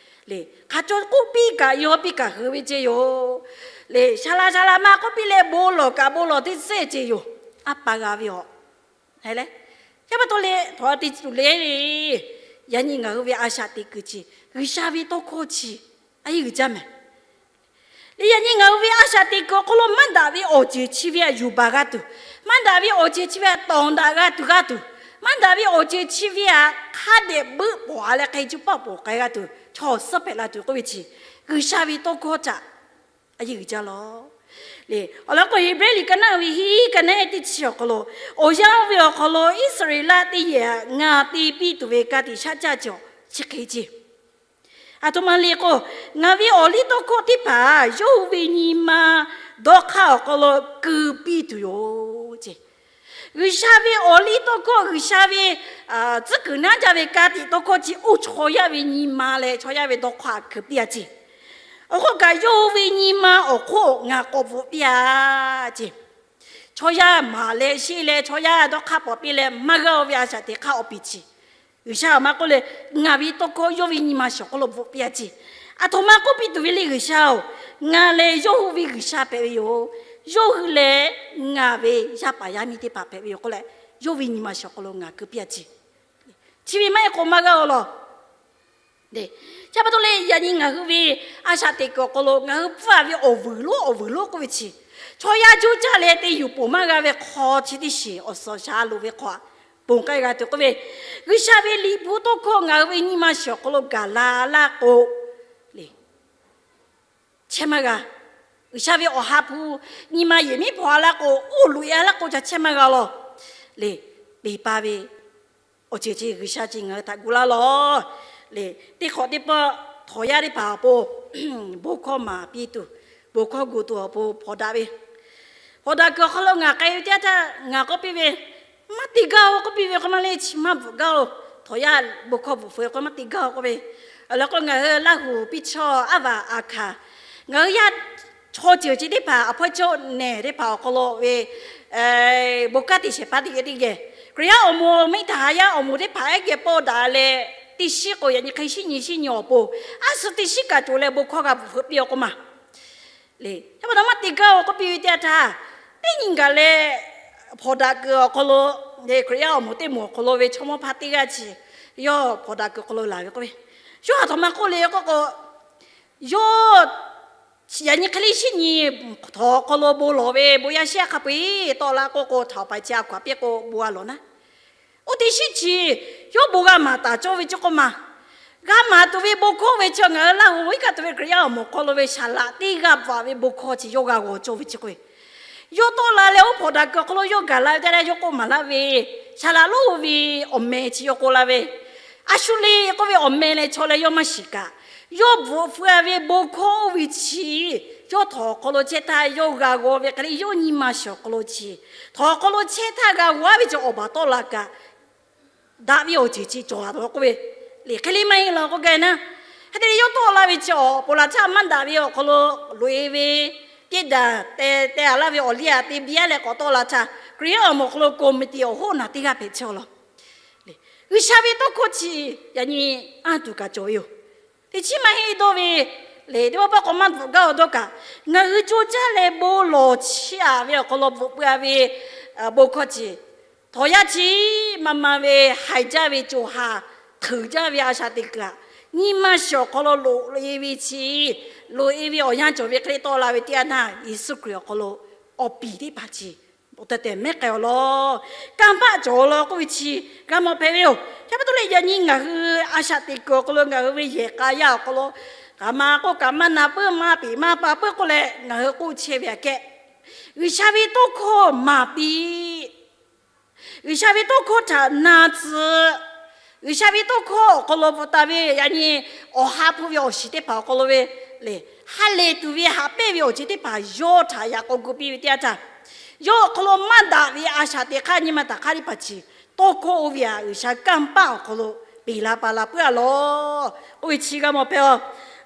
leˬ hk'aˬ cawˬ k'oˆ piˇ kaꞈ yawˇ piˇ kaꞈ heuˬ ve ce yoˬ. Leˬ shaˍ laꞈ shaˍ laꞈ ma k'oˆ piˇ leh bon lawˬ kaꞈ bon lawˬ teˇ tcuhˉ ce yoˬ. A pa g'a ve aˬ. Leh chi pa taw leh htawnˍ te tuˬ le, yaꞈ nyi ngaˬ hui ve a shaꞈ teꞈ kuiˬ chi, G'uiˬsha ve tawˇ hkawˇ chi a yeˇ g'uiˬ jaˇ mehˍ. Leˬ yaꞈ nyi ngaˬ hui ve a shaꞈ teꞈ kuiˬ awˬ hk'aw lo maˇ daꞈ ve awˬ ceuˬ chi ve htaꞈ yuˬ baˬ g'a tuˬ, maˇ daꞈ ve awˬ ceuˬ chi ve htaꞈ tawˍ daꞈ g'a tuˬ g'a tuˬ, maˇ daꞈ ve awˬ ceuˬ chi ve htaꞈ hk'a dehꞈ beuˆ pawˍ-a leh hk'e cuˇ paˆ pawˍ k'ai g'a tuˬ chaw awˬ suhˉ hpehꞈ la tuˬ k'oˆ ve chi, G'uiˬsha ve tawˇ hkawˇ htaꞈ a yeˇ g'uiˬ jaˇ law. Leˬ awˬ lawn k'o Heˍbrehˇ liꞈ ka naˆ ve hiˉ ka naˆ teˇ chi awˬ hk'aw lo, awˬ yanˇ oˇ ve awˬ hk'aw lo Iˉsaˍreˍlaˆ teˇ yehˬ htaꞈ ngaˬ te piˇ tuˬ ve ka tiꞈ shaˉ caˇ cawˬ chi hk'e ce. Aˬ htoꞈ ma le k'o, ngaˬ ve awˬ liˇ tawˇ hkawˇ teˇ hpaˍ yawˇ hui ve nyi ma dawˇ hk'aˇ awˬ hk'aw lo keu piˇ tuˬ yoˬ ce. G'uiˬsha ve awˬ liˇ tawˇ hkawˇ, G'uiˬsha ve tcuhˉ kuiˬ naˉ jaˇ ve ka tiꞈ tawˇ hkawˇ chi oˇ chaw yaˇ ve nyi ma leh chaw yaˇ ve dawˇ hk'aˇ keu piˇ-a ce. Awˬ hk'oˆ kaꞈ yawˇ hui ve nyi ma awˬ hk'oˆ ngaˬ k'awꞈ bvuhꞈ piˇ-a ce. Chaw yaˇ maˍ leh sheˆ leh chaw yaˇ dawˇ hk'aˇ pawˍ piˇ leh maˇ g'a-o ve a shaꞈ teꞈ hk'aˇ awˬ piˍ chi, G'uiˬsha aˬ ma k'oˆ leh, ngaˬ ve tawˇ hkawˇ yawˇ ve nyi ma shiˍ awˬ hk'aw lo bvuhꞈ piˇ-a ce. Aˬ htoꞈ ma k'oˆ piˇ tuˬ ve le G'uiˬsha-oˬ, ngaˬ lehˬ yawˇ hui ve G'uiˬsha hpehꞈ ve yoˬ. Yawˇ hui lehˬ ngaˬ ve yaˇ paˍ yaˇ miˇ teˇ hpaˍ hpehꞈ ve yoˬ k'oˆ leh, yawˇ ve nyi ma shiˍ awˬ hk'aw lo ngaˬ keu piˇ-a ce. Chi ve maˇ heˆ k'o maˇ g'a-o law. Chi pa taw leh yaꞈ nyi ngaˬ hui ve a shaꞈ teꞈ kuiˬ awˬ hk'aw lo ngaˬ hui pfuhˇ-a ve awˬ vuiˬ lonˉ awˬ vuiˬ lonˉ k'oˆ ve chi, chaw yaˇ juˇ caˇ leh te yuˬ poˬ maˇ g'a ve hk'aw chi teˇ shiˍ awˬ suhˍ awˬ shaˍ a loˍ ve hk'aw ponˬ k'ai g'a tuˬ k'oˆ ve, G'uiˬsha ve liꞈ hpu tawˇ hkawˇ ngaˬ hui ve nyi ma shiˍ awˬ hk'aw lo gaˬ la laˇ k'o, leˬ chehˇ maˇ g'a. G'uiˬsha ve awˬ ha hpu nyi ma yehˬ miˉ hpawnˬ-a laˇ k'o, oˇ loꞈ-e-a laˇ k'o ca chehˇ maˇ g'a law. Leˬ, peˬ pa ve Awˬ ceuˬ chi G'uiˬsha chi ngaˬ hui htaꞈ gu laˇ lawˬ. Lehˬ, teˇ hk'awꞈ teˇ pawˆ htawnˍ yaˇ teˇ hpaˍ awˬ pon bon hkawˇ maˍ piˇ tuˬ, bon hkawˇ gu tuˬ awˬ pon hpawnˬ daꞈ ve, hpawnˬ daꞈ kuiˬ awˬ hk'aw lo ngaˬ k'ai ve teˇ yanˇ htaˇ ngaˬ k'oˆ piˇ ve, maˇ te gaˇ-oˬ k'oˆ piˇ ve k'o maˇ le chi maˇ bvuhꞈ gaˇ-oˬ. Htawnˍ yaˇ bon hkawˇ bvuhꞈ feu k'o maˇ te gaˇ-oˬ k'oˆ ve. Awˬ lawn k'o ngaˬ hui Laˇhuˍ piˇ chaw aˉ vaˬ aˬ hkanˍ, ngaˬ hui yaˇ chaw ceuˬ chi teˇ hpaˍ awˬ hpawˇ chaw nehˬ teˇ hpaˍ awˬ hk'aw lo ve bon kanˉ te shehˍ hpaˇ teˇ geh teˇ geh, Hkriꞈ yaˇ awˬ moˍ mehˆ htaꞈ haˍ yaˇ awˬ moˍ teˇ hpaˍ ehˉ geh pawˇ daꞈ leh, teˇ shiˉ k'o yaꞈ nyi hk'e shiˉ nyi shiˉ nyi awˬ pon, aˉ suh teˇ shiˉ kaꞈ cawˬ leh bon hkawˇ g'a bvuhꞈ feu piˇ-aw k'oˆ ma. Lehˬ, yaˇ paˍ naw maˇ te gaˇ-oˬ k'oˆ piˇ ve teˇ yanˇ htaˇ, teˇ nyi gaˬ leh hpawnˬ daꞈ kuiˬ awˬ hk'aw lo, Hkriꞈ yaˇ awˬ moˍ teˇ moˍ awˬ hk'aw lo ve chaw mawˇ hpaˇ teˇ g'aˇ chi yawˇ hpawnˬ daꞈ kuiˬ awˬ hk'aw lo laˬ ve k'oˆ ve, yawˇ ha htaꞈ ma k'oˆ le k'oˆ k'o, yawˇ yaꞈ nyi hk'e le shiˉ nyi htawnˍ awˬ hk'aw lo bon lawˬ ve bon yaˇ shehˉ hk'a peu-eˬ tawˆ la k'oˆ k'o, htaoˍ paiˍ chi a hkaw-anˬ piˇ k'o bon a lawˬ naˉ. Oˇ teˇ shiˉ chi yawˇ bon g'a maˍ taˍ cawˇ ve chi k'oˆ ma. G'a maˍ tuˬ ve bon hkawˇ ve chi ngaˬ hui Laˇhuˍ iˉ kaˆ tuˬ ve Hkriꞈ yaˇ awˬ moˍ hk'aw lo ve saˍ laꞈ teˇ g'aˇ bvuhꞈ ve bon hkawˇ chi yawˇ g'a g'aw cawˇ ve chi k'oˆ ve, yawˇ tawˆ la leh oˇ hpawnˬ daꞈ kuiˬ awˬ hk'aw lo yawˇ gaˬ la ve teˇ yanˇ yawˇ k'oˆ maˍ laˇ ve, saˍ laꞈ lonˉ ve awˬ meh chi yawˇ k'oˆ laˇ ve, a shu le k'oˆ ve awˬ meh leh chaw leh yawˇ maˇ shiˍ kaꞈ, yawˇ bvuhꞈ feu-a ve bon hkawˇ oˇ ve chi yawˇ htawnˍ awˬ hk'aw lo chehˇ htaˇ yawˇ g'a g'aw ve hk'e le, yawˇ nyi ma shiˍ awˬ hk'aw lo chi htawnˍ awˬ hk'aw lo chehˇ htaˇ g'a g'aw-a ve chi awˬ baˬ tawˆ la kaꞈ, daꞈ ve awˬ ceuˬ chi cawˬ-a taˍ k'oˆ ve, lehˬ hk'e le maˇ heˆ law k'oˆ gaˇ naˉ. Hk'e te leh yawˇ tawˆ la ve chi awˬ ponˬ laˬ htaˇ maˇ daꞈ ve awˬ hk'aw lo loꞈ-e ve, teˇ daꞈ te te-a laˇ ve awˬ liˇ-a te biˇ-a leh k'awꞈ tawˆ la htaˇ, Hkriꞈ yaˇ awˬ moˍ awˬ hk'aw lo committee awˬ hoˉ naˬ teˇ g'aˇ hpehꞈ chehˇ-aw law. G'uiˬsha ve tawˇ hkawˇ chi yaꞈ nyi anˇ tuˬ kaꞈ cawˬ ve yoˬ. Teˇ chiˉ maˇ heˆ dawˇ ve, lehˬ teˇ pawˆ pawˆ k'awꞈ maˇ bvuhꞈ gaˇ-oˬ dawˇ kaꞈ, ngaˬ hui co caˇ leh bon lawˬ chiˇ-a ve awˬ hk'aw lo bvuhꞈ peuˬ-a ve bon hkawˇ chi, htawnˍ yaˇ chi maˇ maˇ ve haiˬ jaˇ ve co ha, hpeuꞈ jaˇ ve a shaꞈ teꞈ kuiˬ-a, nyi ma shiˍ awˬ hk'aw lo loꞈ-e ve chi, loꞈ-e ve awˬ yanˇ cawˬ ve hk'e le tawˆ la ve teˇ yanˇ htaˇ, Yeˍsuˆ Hkriꞈ awˬ hk'aw lo awˬ piˍ teˇ hpaˍ chi awˬ tehˬ tehˬ mehˉ k'ai-awˬ law. Kanˇ paˆ cawˬ-aw law k'oˆ ve chi g'a mawˬ hpehꞈ ve yoˬ. Chi pa taw leh yaꞈ nyi ngaˬ hui a shaꞈ teꞈ kuiˬ awˬ hk'aw lo ngaˬ hui ve yehˬ k'a yaˇ awˬ hk'aw lo kaꞈ maˇ k'oˆ kaꞈ maˇ na peuˬ, maˇ piˍ maˇ pa peuˬ k'oˆ leh ngaˬ hui k'oˆ chehˇ ve aꞈ kehˉ, G'uiˬsha ve tawˇ hkawˇ maˍ piˇ. G'uiˬsha ve tawˇ hkawˇ htaꞈ na tcuh. G'uiˬsha ve tawˇ hkawˇ awˬ hk'aw lo bvuhꞈ taˍ ve yaꞈ nyi awˬ ha hpu ve awˬ shiˍ teˇ hpaˍ awˬ hk'aw lo ve, lehˬ ha lehˬ tuˬ ve haꞈ pehnˇ ve awˬ ceuˬ teˇ hpaˍ yawˇ htaꞈ yaꞈ k'aw gu piˇ ve teˇ yanˇ htaˇ, yawˇ awˬ hk'aw lo maˇ daꞈ ve a shaꞈ teꞈ hk'aˇ nyi ma taˍ hk'aˇ teˇ hpaˍ chi tawˇ hkawˇ oˇ ve aꞈ G'uiˬsha kanˇ paˆ awˬ hk'aw lo peˬ la pa la puiˉ-a law. Oˇ ve chi g'a mawˬ hpehꞈ-aw.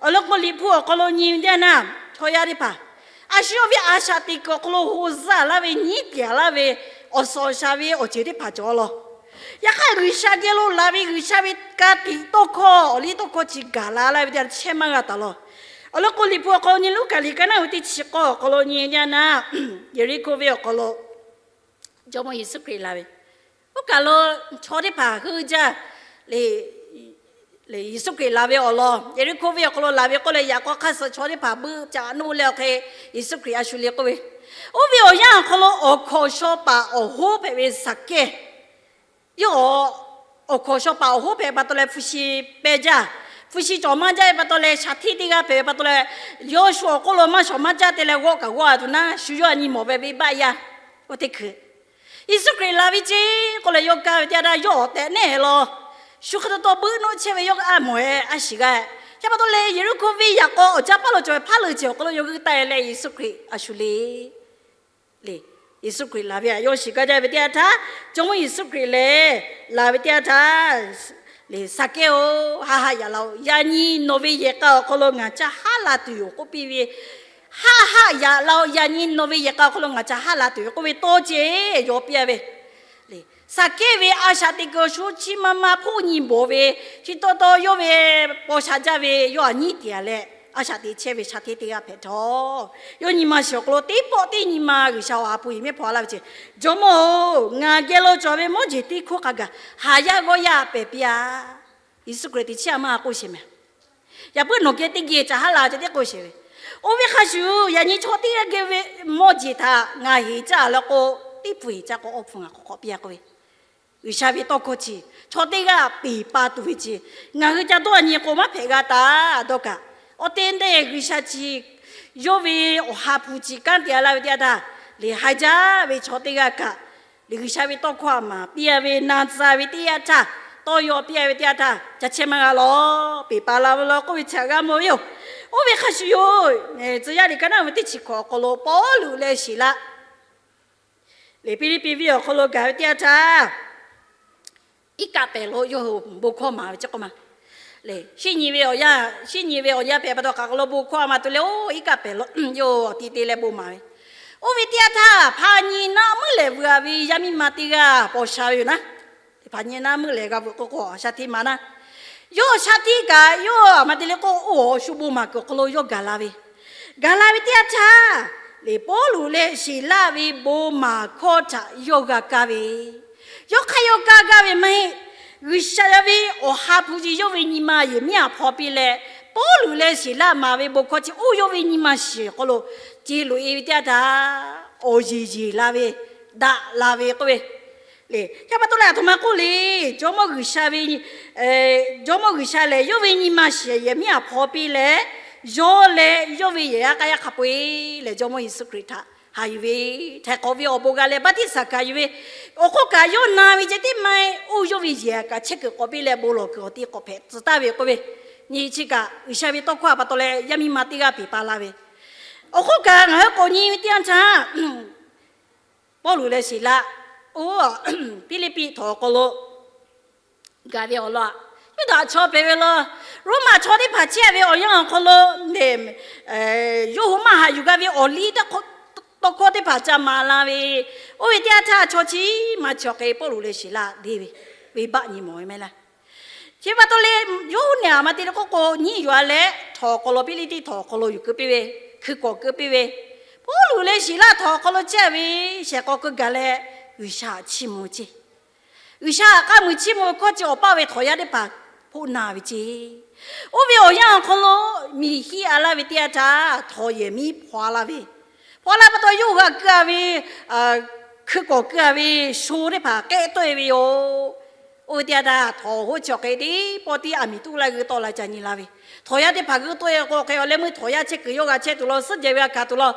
Awˬ lawn k'o Liꞈ hpu awˬ hk'aw lo nyi ve teˇ yanˇ, chaw yaˇ teˇ hpaˍ a shu yawˇ ve a shaꞈ teꞈ kuiˬ awˬ hk'aw lo ho zaˇ laˇ ve nyiˉ tiˍ laˇ ve awˬ suhˍ awˬ shaˍ ve awˬ ceuˬ teˇ hpaˍ cawˬ law. Yaꞈ hk'aˇ G'uiˬsha geh lo laˬ ve G'uiˬsha ve ka tiꞈ tawˇ hkawˇ awˬ liˇ tawˇ hkawˇ chi gaˬ la laˇ ve teˇ yanˇ chehˇ maˇ g'a taˍ law. Awˬ lawn k'o Liꞈ hpu awˬ hk'aw lo nyi Luˉkaꞈ liꞈ ka naˉ uiˍ teˇ chi k'awˇ awˬ hk'aw lo nyi ve teˇ yanˇ, Yeˍriˆhkoˇ venˇ awˬ hk'aw lo Jawˇmawˇ Yeˍsuˆ Hkriꞈ laˬ ve, oˇ kaˬ lo chaw teˇ hpaˍ heuˆ jaˇ le. Yeˍsuˆ Hkriꞈ laˬ ve awˬ lawn Yeˍriˆhkoˇ venˇ awˬ hk'aw lo laˬ ve k'oˆ leh, yaꞈ k'aw hk'aˇ suh chaw teˇ hpaˍ beuˆ caꞈ nuˇ leh awˬ hk'e Yeˍsuˆ Hkriꞈ a shu le k'oˆ ve, oˇ ve awˬ yanˇ awˬ hk'aw lo awˬ hkawnˍ shaw paˍ awˬ hoˉ hpehꞈ ve Saˍkehˇ, yawˇ awˬ hkawnˍ shaw paˍ awˬ hoˉ hpehꞈ pa taw leh hpu shi peh jaˇ. Hpu shi cawˬ maˇ jaˇ ve pa taw leh shaˍ hteˇ teˇ g'aˇ hpehꞈ ve pa taw leh, yawˇ shu awˬ hk'oˆ lo maˇ shawˍ maˇ caˇ te leh g'awˆ kaꞈ g'awˆ-a tuˬ naˉ, shu yawˇ a nyi mawˬ ve venˇbaˆ yaˇ oˇ teˇ hkui Yeˍsuˆ Hkriꞈ laˬ ve ceˇ k'oˆ leh yawˇ kaˇ ve teˇ yanˇ htaˇ yawˇ awˬ tehꞈ neˉ-e law. Shu hk'e taw taw beuˆ nuˆ chehˇ ve yawˇ a mawˬ-e a shiˍ g'a. Chi pa taw leh Yeˍriˆhkoˇ venˇ yaꞈ k'aw awˬ caˇ paˇ lo cawˬ ve hpaˉ leuˬ ceˬ awˬ hk'aw lo yawˇ g'uˇ taˆ-e leh Yeˍsuˆ Hkriꞈ a shu le. Lehˬ, Yeˍsuˆ Hkriꞈ laˬ ve aꞈ yawˇ shiˍ gaˇ jaˇ ve teˇ yanˇ htaˇ, Jawˇmawˇ Yeˍsuˆ Hkriꞈ lehˬ laˬ ve teˇ yanˇ htaˇ, lehˬ, Saˍkehˇ-oˬ, haˆ haˆ yaꞈ la-oˬ. Yaꞈ nyi nawˬ ve yehˬ k'a awˬ hk'aw lo ngaˬ ca haˉ la tuˬ yoˬ k'oˆ piˇ ve, haˆ haˆ yaꞈ la-oˬ. Yaꞈ nyi nawˬ ve yehˬ k'a awˬ hk'aw lo ngaˬ ca haˉ la tuˬ yoˬ k'oˆ ve tawˇ ceˇ yaw piˇ-a ve Saˍkehˇ ve a shaꞈ teꞈ kuiˬ awˬ shu chi ma ma hpoˆ nyi bawˬ ve, chi taw taw yawˇ ve paw sha jaˇ ve yawˇ aꞈ nyiˉ tiˍ-a leh, a shaꞈ teꞈ chehˇ ve shaˍ hteˇ teˇ g'aˇ hpehꞈ htawˇ, yawˇ nyi ma shiˍ awˬ hk'aw lo teˇ pawˆ teˇ nyi ma G'uiˬsha awˬ ha hpu hiˍ mehˇ hpaw-a laˇ ve ceˇ, Jawˇmawˇ-oˬ, ngaˬ geh lo cawˬ ve mawˇ jeˬ teˇ hkoˇ hk'a gaˬ haˍ yaˇ g'awˇ yaˇ pehˬ piˇ-a. Yeˍsuˆ Hkriꞈ teꞈ chiˉ a maˇ k'oˆ sheˍ mehˍ. Yaꞈ puiˉ nawˬ geh teˇ geh ca haˉ la ca teˇ k'oˆ sheˍ ve, oˇ ve hk'a shuˍ yaꞈ nyi chaw teˇ g'aˇ geh ve mawˇ jeˬ htaꞈ ngaˬ heˍ caˇ leh k'o, teˇ hpu heˍ caˇ k'o awˇ hpu ngaˬ k'awꞈ k'awꞈ piˇ-a k'oˆ ve, G'uiˬsha ve tawˇ hkawˇ chi chaw teˇ g'aˇ peˬ pa tuˬ ve chi, ngaˬ hui ca dawˇ nyi k'o maˇ hpehꞈ g'a taˍ dawˇ kaꞈ, awˬ te te G'uiˬsha chi yawˇ ve awˬ ha hpu chi kanˉ te-a laˇ ve teˇ yanˇ htaˇ, lehˬ haiˬ jaˇ ve chaw teˇ g'aˇ kaꞈ Liꞈ G'uiˬsha ve tawˇ hkawˇ a maˍ piˇ a ve na tcuh ve teˇ yanˇ htaˇ, tawˇ yaw piˇ a ve teˇ yanˇ htaˇ, ca chehˇ maˇ g'a lawˬ, peˬ pa la ve law k'oˆ ve chi htaꞈ g'a mawˬ ve yoˬ. Oˇ ve hk'a shuˍ yoˬ. Tcuh yaˇ liꞈ ka naˉ ve teˇ chi hkawꞈ awˬ hk'aw lo Pawˇluꞈ leh Siˍlaˆ lehˬ, Hpiˇliˇpiˆ venˇ awˬ hk'aw lo gaˬ ve teˇ yanˇ htaˇ, iˉ kaˆ pehˍ lo yawˇ hui bon hkawˇ maˍ ve chi k'oˆ ma lehˬ, shinˉ nyi ve awˬ yanˇ, shinˉ nyi ve awˬ yanˇ pehˍ pa taw hk'aˬ hk'aw lo bon hkawˇ a ma tuˬ leh, oˇ iˉ kaˆ pehˍ lo yawˇ awˬ ti te leh bon maˍ ve. Oˇ ve teˇ yanˇ htaˇ, hpaˍ nyi naˆ meuˇ lehˬ vuiˬ a ve yaˇ miˇ ma teˇ g'aˇ paw sha ve yoˬ naˉ. Hpaˍ nyi naˆ meuˇ lehˬ g'a vuiˬ k'o k'o, shaˉ htiˆ ma naˉ. Yawˇ shaˉ htiˆ kaꞈ, yawˇ a ma te leh k'o, oˇ awˬ shu bon maˍ kuiˬ awˬ hk'aw lo yawˇ gaˬ la ve. Gaˬ la ve teˇ yanˇ htaˇ, lehˬ Pawˇluꞈ leh Siˍlaˆ ve bon maˍ hkawˇ htaꞈ yawˇ g'a kaˇ ve, yawˇ hk'aˇ yawˇ kaˇ gaˇ ve maˇ heˆ. G'uiˬsha ve awˬ ha hpu chi yawˇ ve nyi ma yehˬ miˉ a hpaw piˇ leh, Pawˇluꞈ leh Siˍlaˆ maˍ ve bon hkawˇ chi oˇ yawˇ ve nyi ma shiˍ awˬ hk'aw lo ce loꞈ e ve teˇ yanˇ htaˇ, awˬ yeˬ yeˬ la ve, daꞈ la ve k'oˆ ve lehˬ, chi pa taw leh aˬ htoꞈ ma k'oˆ le. Jawˇmawˇ G'uiˬsha ve, Jawˇmawˇ G'uiˬsha lehˬ, yawˇ ve nyi ma shiˍ yehˬ miˉ a hpaw piˇ leh, yawˇ leh yawˇ ve yehˬ yaˇ k'aˇ yaˇ hk'a peu-eˬ lehˬ, Jawˇmawˇ Yeˍsuˆ Hkriꞈ htaꞈ haꞈ yuˬ ve, htaiˍ hk'awꞈ ve awˬ bon g'a leh baˆtiˆsaˬ hkanˍ yuˬ ve, awˬ hk'oˆ kaꞈ yawˇ na ve ceh tiˉ maˇ heˆ, oˇ yawˇ ve yehˬ kaꞈ chehˇ kuiˬ k'awꞈ piˇ leh bon lawˬ kuiˬ awˬ ti k'awꞈ hpehꞈ tcuh taˍ ve k'oˆ ve, nyi chi kaꞈ G'uiˬsha ve tawˇ hkawˇ a pa taw leh yaˇ miˇ ma teˇ g'aˇ peˬ pa la ve. Awˬ hk'oˆ kaꞈ ngaˬ hui k'awꞈ nyi ve teˇ yanˇ htaˇ, Pawˇluꞈ leh Siˍlaˆ oˇ Hpiˇliˇpiˆ htawnˍ awˬ hk'aw lo gaˬ ve awˬ lawn, Yuˇdaꞈ chaw pehꞈ ve law, Roˉmaꞈ chaw teˇ hpaˍ chehˇ ve awˬ yanˇ awˬ hk'aw lo lehˬ, yawˇ hui maˇ haꞈ yuˬ g'a ve awˬ liˇ tawˇ hkawˇ teˇ hpaˍ ca maˍ la ve. Oˇ ve teˇ yanˇ htaˇ, chaw chi maˇ chawˬ hk'e Pawˇluꞈ leh Siˍlaˆ deˇ ve, venˇbaˆ nyi mawˬ ve meh laˇ. Chi pa taw leh, yawˇ hui nehˬ a ma te leh k'oˆ k'o, nyiˇ yuˬ a leh htawnˍ awˬ hk'aw lo, Hpiˇliˇtiˆ htawnˍ awˬ hk'aw lo yuˬ keu piˇ ve, hkui kawꞈ keu piˇ ve, Pawˇluꞈ leh Siˍlaˆ htawnˍ awˬ hk'aw lo chehˇ ve shehˍ hk'aw keu gaˬ leh, G'uiˬsha chiˇ mvuh ve ceˇ. G'uiˬsha htaꞈ k'aˇ muiˬ chiˇ mvuh ve hkawˇ chi awˬ paˇ ve htawnˍ yaˇ teˇ hpaˍ hpoˆ na ve ceˇ. Oˇ ve awˬ yanˇ awˬ hk'aw lo miˬ hiˆ a laˇ ve teˇ yanˇ htaˇ, htawnˍ yehˬ miˉ hpaw a laˇ ve, hpaw laˇ pa taw yawˇ hui htaꞈ keu a ve, hkui kawꞈ keu a ve sho teˇ hpaˍ k'ehˆ tawˆ e ve yoˬ. Oˇ ve teˇ yanˇ htaˇ, htawnˍ hoˉ chi awˬ hk'e teˇ pawˆ tiˉ aˬ miˍ tuˉ laˇ g'uiˇ tawˆ la ca nyi la ve, htawnˍ yaˇ teˇ hpaˍ g'uiˇ tawˆ e k'o hk'e, awˬ leh meuˇ htawnˍ yaˇ chehˇ kuiˬ yawˇ g'a chehˇ tuˬ law, suhˉ jehˬ ve a hkanˍ tuˬ law,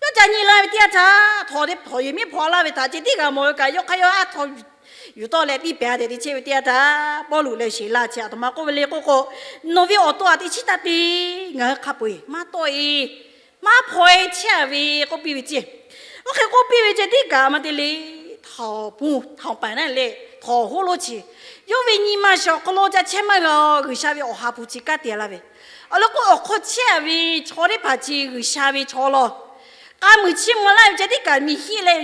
yawˇ ca nyi la ve teˇ yanˇ htaˇ, htawnˍ htawnˍ yehˬ miˉ hpaw laˇ ve htaꞈ ceh tiˉ g'a mawˬ ve kaꞈ, yawˇ hk'aˇ yawˇ aˉ htaw yuˬ tawˆ leh tiˇ pehˍ a tehꞈ te chehˇ ve teˇ yanˇ htaˇ, Pawˇluꞈ leh Siˍlaˆ chi aˬ htoꞈ ma k'oˆ ve le k'oˆ k'o, nawˬ ve awˬ to aꞈ teꞈ chiˉ taˇ te, ngaˬ hui hk'a peu-eˬ maˇ tawˆ e, maˇ hpaw e chehˇ a ve k'oˆ piˇ ve ceˇ. Oˇ hk'e k'oˆ piˇ ve ceh tiˉ kaꞈ maˇ te le, htawnˍ pun htawnˍ paˍ naˉ leh htawnˍ hoˉ lonˉ chi, yawˇ ve nyi ma shiˍ awˬ hk'aw lo ca chehˇ maˇ g'a, G'uiˬsha ve awˬ ha hpu chi kanˉ te laˇ ve. Awˬ lawn k'o, awˬ hk'aw chehˇ a ve chaw teˇ hpaˍ chi G'uiˬsha ve chaw law, k'aˇ muiˬ chiˇ mvuh laˇ ve ceh tiˉ kaꞈ miˬ hiˆ leh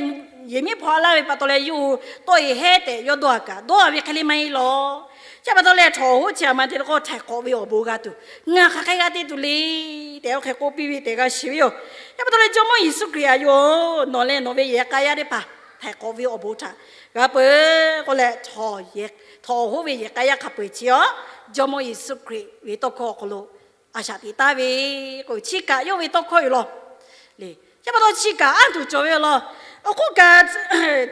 yehˬ miˉ hpaw laˇ ve pa taw leh, yawˇ hui tawˆ e hehˉ tehꞈ yawˇ dawˇ a kaꞈ, dawˇ a ve hk'e le maˇ heˆ law. Chi pa taw leh htawnˍ hoˉ chi aˬ ma te leh k'o, htaiˍ hk'awꞈ ve awˬ bon g'a tuˬ, ngaˬ hk'aˬ hk'e g'a te tuˬ le tehꞈ, oˇ hk'e k'oˆ piˇ ve tehꞈ g'a shiˍ ve yoˬ. Chi pa taw leh Jawˇmawˇ Yeˍsuˆ Hkriꞈ aˬ yoˬ, nawˬ leh nawˬ ve yehˬ k'a yaˇ teˇ hpaˍ htaiˍ hk'awꞈ ve awˬ bon htaꞈ g'a peuˬ k'oˆ leh, htawnˍ hoˉ ve yehˬ k'a yaˇ hk'a peu-eˬ chi aw, Jawˇmawˇ Yeˍsuˆ Hkriꞈ ve tawˇ hkawˇ awˬ hk'aw lo a shaꞈ teꞈ taˍ ve k'o, chi kaꞈ yawˇ ve tawˇ hkawˇ yoˬ law. Chi pa taw chi kaꞈ anˇ tuˬ cawˬ ve law. Awˬ hk'oˆ kaꞈ,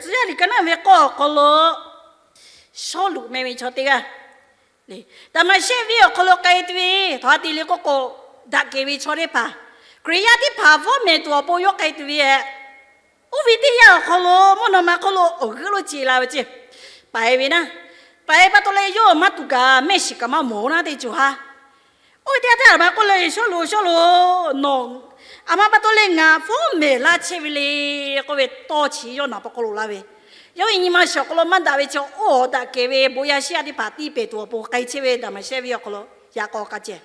Tcuh yaˇ liꞈ ka naˉ ve k'awˇ awˬ hk'aw lo Sawˉluꞈ meh ve chaw teˇ g'aˇ, Daˍmaˍshehˇ venˇ awˬ hk'aw lo k'ai tuˬ ve, htawnˍ ha te le k'oˆ k'o, daꞈ kehˬ ve chaw teˇ hpaˍ, Hkriꞈ yaˇ teˇ hpaˍ vawˇ mehˍ tuˬ awˬ pon yawˇ k'ai tuˬ ve yoˬ. Oˇ ve teˇ yanˇ awˬ hk'aw lo mvuhˇ naw ma hk'oˆ lo awˬ g'euˆ lonˉ ce la ve ceˇ. Paiˍ ve naˉ, paiˍ pa taw leh yawˇ maˇ tuˬ kaꞈ mehˆ shiˍ kaꞈ maˇ mawˬ naˉ teˇ ceuˬ ha. Oˇ ve teˇ yanˇ htaˇ aˬ ma k'oˆ le, Sawˉluꞈ, Sawˉluꞈ, nawˬ aˬ ma pa taw leh ngaˬ vawˇ mehˍ laˇ chehˇ ve le k'oˆ ve tawˇ chi yawˇ naˬ pa hk'oˆ lo laˇ ve. Yawˇ ve nyi ma shiˍ awˬ hk'aw lo maˇ daꞈ ve chaw, oˇ awˬ daꞈ kehˬ ve bon yaˇ shiˉ yaˇ teˇ hpaˍ tiˇ pehˍ tuˬ awˬ pon k'ai chehˇ ve Daˍmaˍshehˇ venˇ awˬ hk'aw lo yaꞈ k'aw k'a ceh.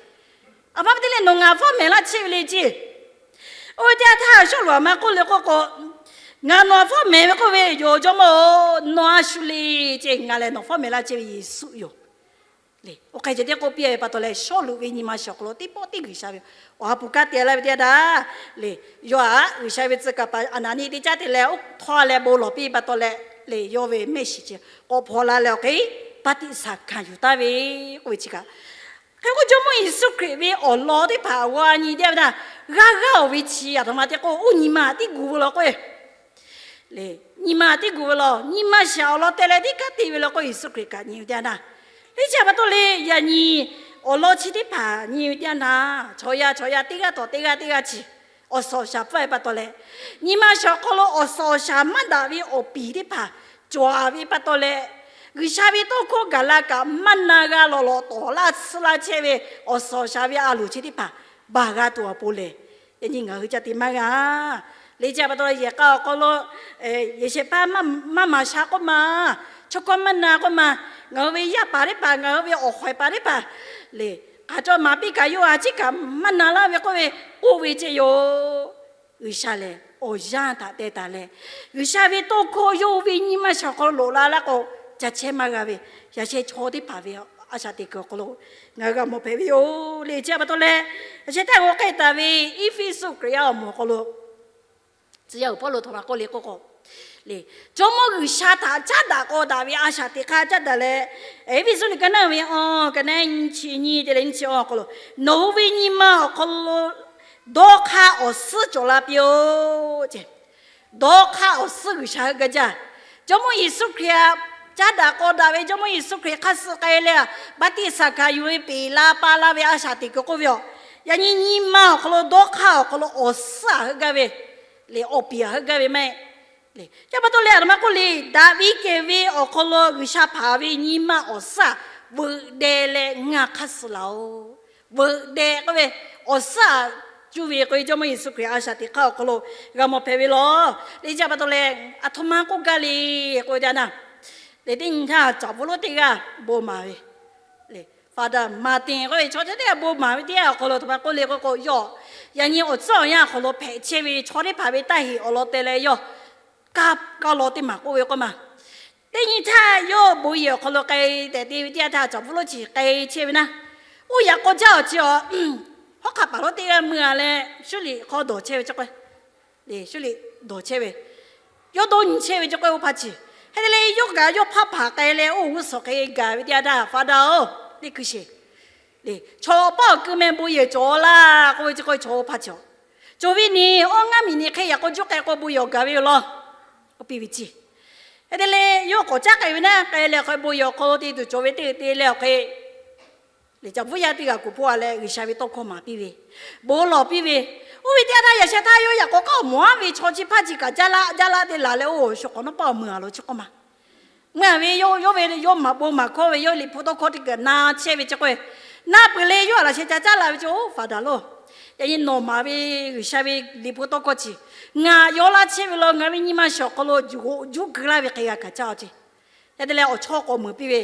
Aˬ ma pa taw leh nawˬ ngaˬ vawˇ mehˍ laˇ chehˇ ve le ceˇ. Oˇ ve teˇ yanˇ htaˇ Sawˉluꞈ aˬ ma k'oˆ le k'oˆ k'o, ngaˬ nawˬ vawˇ mehˍ ve k'oˆ ve yoˬ, Jawˇmawˇ-oˬ, nawˬ a shu le ceˇ, ngaˬ lehˬ nawˬ vawˇ mehˍ laˇ chehˇ ve Yeˍsuˆ yoˬ. Oˇ hk'e ceh tiˉ k'oˆ piˇ ve pa taw leh, Sawˉluꞈ ve nyi ma shiˍ awˬ hk'aw lo teˇ pawˆ tiˉ G'uiˬsha ve awˬ ha hpu kanˉ te laˇ ve teˇ yanˇ htaˇ, lehˬ, yawˇ htaꞈ G'uiˬsha ve tcuh kaˍ paˍ Aˍnaˍniˆ teˇ caˉ te leh oˇ htawˇ leh bon lawˬ piˇ pa taw leh, lehˬ, yawˇ ve mehˆ shiˍ chi k'awꞈ hpaw la leh awˬ hk'e baˆtiˆsaˬ hkanˍ yuˬ taˍ ve k'oˆ ve chi kaꞈ, hk'e k'o Jawˇmawˇ Yeˍsuˆ Hkriꞈ ve awˬ lawn teˇ hpaˍ g'aw nyi teˇ yanˇ htaˇ, g'aˇ g'aˇ-oˬ ve chi aˬ htoꞈ ma te k'o, oˇ nyi ma tiˉ gu ve law k'o, lehˬ, nyi ma tiˉ gu ve law, nyi ma shiˍ awˬ lawn teh leh tiˉ kanˉ te ve law k'o, Yeˍsuˆ Hkriꞈ kaꞈ nyi ve teˇ yanˇ htaˇ, teˇ chi pa taw leh yaꞈ nyi awˬ lawn chi teˇ hpaˍ nyi ve teˇ yanˇ htaˇ, chaw yaˇ chaw yaˇ teˇ g'aˇ tawˍ teˇ g'aˇ teˇ g'aˇ chi Awˬ suhˍ awˬ shaˍ pfuhˇ ve pa taw leh, nyi ma shaˍ awˬ hk'aw lo awˬ suhˍ awˬ shaˍ maˇ daꞈ ve awˬ piˍ teˇ hpaˍ cawˬ ve pa taw leh, G'uiˬsha ve tawˇ hkawˇ gaˬ la kaꞈ maˇ na g'a lawˬ lawˬ tawˍ laˇ tsuhˇ laˇ chehˇ ve awˬ suhˍ awˬ shaˍ ve a loˍ chi teˇ hpaˍ baˬ g'a tuˬ awˬ pon lehˬ, yaꞈ nyi ngaˬ hui ca te maˇ g'a. Leh chi pa taw leh yehˬ k'a awˬ hk'aw lo yehˬ shehˍ hpaˇ maˇ maˍ sha k'oˆ ma, chaw hkawˇ maˇ na k'oˆ ma, ngaˬ hui ve yaˇ paˍ teˇ hpaˍ, ngaˬ hui ve awˬ hk'awehˍ paˍ teˇ hpaˍ lehˬ, k'aˬ cawˬ maˍ piˇ kaꞈ yoˬ, a ciˉ kaꞈ maˇ na laˇ ve k'oˆ ve, k'oˆ ve ceh yoˬ. G'uiˬsha lehˬ awˬ yanˇ htaꞈ teh taˍ leh, G'uiˬsha ve tawˇ hkawˇ yawˇ ve nyi ma shaˍ awˬ hk'aw lo loꞈ la laˇ k'o, ca chehˇ maˇ g'a ve, yaꞈ sheh chaw teˇ hpaˍ ve a shaꞈ teꞈ kuiˬ awˬ hk'aw lo ngaˬ hui g'a mawˬ hpehꞈ ve yoˬ. Leh chi pa taw leh, yaꞈ sheh htaˇ g'aw k'ai taˍ ve Eˇfeˇsuꞈ Hkriꞈ yaˇ awˬ moˍ awˬ hk'aw lo tcuh yaˇ uiˍ Pawˇluꞈ htaꞈ maˇ k'oˆ le k'oˆ k'o, leh Jawˇmawˇ G'uiˬsha htaꞈ caˉ daꞈ k'aw daꞈ ve a shaꞈ teꞈ hk'aˇ caˉ daꞈ leh, Eˇfeˇsuꞈ liꞈ ka naˇ ve awˬ ka naˇ nyi chi nyi te leh nyi chi awˬ hk'aw lo, nawˬ hui ve nyi ma awˬ hk'aw lo dawˇ hk'aˇ awˬ suhˉ cawˬ la piˇ-oˆ ce. Dawˇ hk'aˇ awˬ suhˉ G'uiˬsha heuˆ gaˇ jaˇ. Jawˇmawˇ Yeˍsuˆ Hkriꞈ htaꞈ caˉ daꞈ k'aw daꞈ ve, Jawˇmawˇ Yeˍsuˆ Hkriꞈ hk'aˇ suh k'ai leh, baˆtiˆsaˬ hkanˍ yuˬ ve peˬ la pa la ve a shaꞈ teꞈ kuiˬ k'oˆ ve yoˬ. Yaꞈ nyi nyi ma awˬ hk'aw lo dawˇ hk'aˇ awˬ hk'aw lo awˬ suhˉ aꞈ heuˆ gaˇ ve, leh awˬ piˍ aꞈ heuˆ gaˇ ve maˇ heˆ. Leh chi pa taw leh a htoꞈ ma k'oˆ le, daꞈ ve kehˬ ve awˬ hk'aw lo G'uiˬsha hpanˍ ve nyi ma awˬ suhˉ aꞈ veuꞈ deh leh ngaˬ hk'aˇ suh laˬ-oˬ. Veuꞈ deh k'oˆ ve, awˬ suhˉ aꞈ cuˇ ve k'oˆ ve Jawˇmawˇ Yeˍsuˆ Hkriꞈ a shaꞈ teꞈ hk'aˇ awˬ hk'aw lo g'a mawˬ hpehꞈ ve law. Leh chi pa taw leh a htoꞈ ma k'oˆ gaˇ le k'oˆ ve teˇ yanˇ, leh teˇ nyi htaˇ caˍ bvuhˆ lonˉ teˇ g'aˇ bon maˍ ve, leh Father Martin k'oˆ ve chaw chi teˇ g'aˇ bon maˍ ve teˇ g'aˇ awˬ hk'aw lo a htoꞈ ma k'oˆ le k'oˆ k'o, yawˇ yaꞈ nyi awˬ tcuhˉ awˬ yanˇ awˬ hk'aw lo hpehꞈ chehˇ ve chaw teˇ hpaˍ ve taˇ heˍ awˬ lawn te leh yawˇ kaˇ kaˇ law teˇ maˬ k'oˆ ve k'oˆ ma. Teˇ nyi htaˇ yawˇ bon yehˬ awˬ hk'aw lo k'ai tehꞈ te ve teˇ yanˇ htaˇ caˍ bvuhˆ lonˉ chi k'ai chehˇ ve naˇ, oˇ yaꞈ k'aw jaˇ awˬ chi awˬ hawˉ hk'aˆ paˍ lonˉ teˇ g'aˇ mui-a leh, Shuˉ liꞈ hk'aw dawˬ chehˇ ve cawˬ k'o, Shuˉ liꞈ dawˬ chehˇ ve, yawˇ dawˇ nyi chehˇ ve cawˬ k'o, oˇ hpaˇ chi hk'e te leh yawˇ kaꞈ yawˇ hpaˇ hpaˍ k'ai leh oˇ g'uˇ suhˍ hk'e gaˬ ve teˇ yanˇ htaˇ, Father-oˬ, teˇ hkui sheˍ, leh chaw paˇ awˬ keu meh bon yehˬ cawˬ laˇ k'oˆ ve chi k'o, chaw oˇ hpaˇ chi awˬ cawˬ ve ni, awˇ ngaˇ miˬ ni hk'e yaꞈ k'aw juˇ k'ai k'o bon yehˬ awˬ gaˬ ve yoˬ law, k'oˆ piˇ ve ce. Hk'e te leh yawˇ k'awꞈ caˉ k'ai ve naˇ, k'ai leh hk'e bon yehˬ awˬ hk'aw lo te tuˬ cawˬ ve teˇ g'aˇ te leh awˬ hk'e leh caˍ bvuhˆ yaˇ teˇ g'aˇ kuˬ hpawˇ-a leh G'uiˬsha ve tawˇ hkawˇ maˍ piˇ ve, bon lawˬ piˇ ve, oˇ ve teˇ yanˇ htaˇ yaꞈ sheh htaˇ yawˇ yaꞈ k'aw k'aˉ awˬ mawˬ aˉ ve chaw chi hpaˇ chi kaꞈ jaˇ laˇ jaˇ laˇ te laˬ leh, oˇ shawˍ k'awꞈ nawˉ paˆ awˬ meuˬ-a lo chi k'oˆ ma. Meuˇ-a ve yawˇ ve yawˇ maˍ bon maˍ hkawˇ ve yawˇ liꞈ hpu tawˇ hkawˇ teˇ g'aˇ na chehˇ ve chi k'o, na peuˬ leh yawˇ a laꞈ sheh ca caˉ la ve cawˬ, Father-oˬ, yaꞈ nyi nawˬ maˍ ve G'uiˬsha ve liꞈ hpu tawˇ hkawˇ chi ngaˬ yaw laˇ chehˇ ve law, ngaˬ ve nyi ma shaˍ awˬ hk'aw lo juˬ juˇ keu laˇ ve hk'e g'a kaꞈ caˇ-a ce. Hk'e te leh awˬ chawˇ k'awꞈ meuˬ piˇ ve,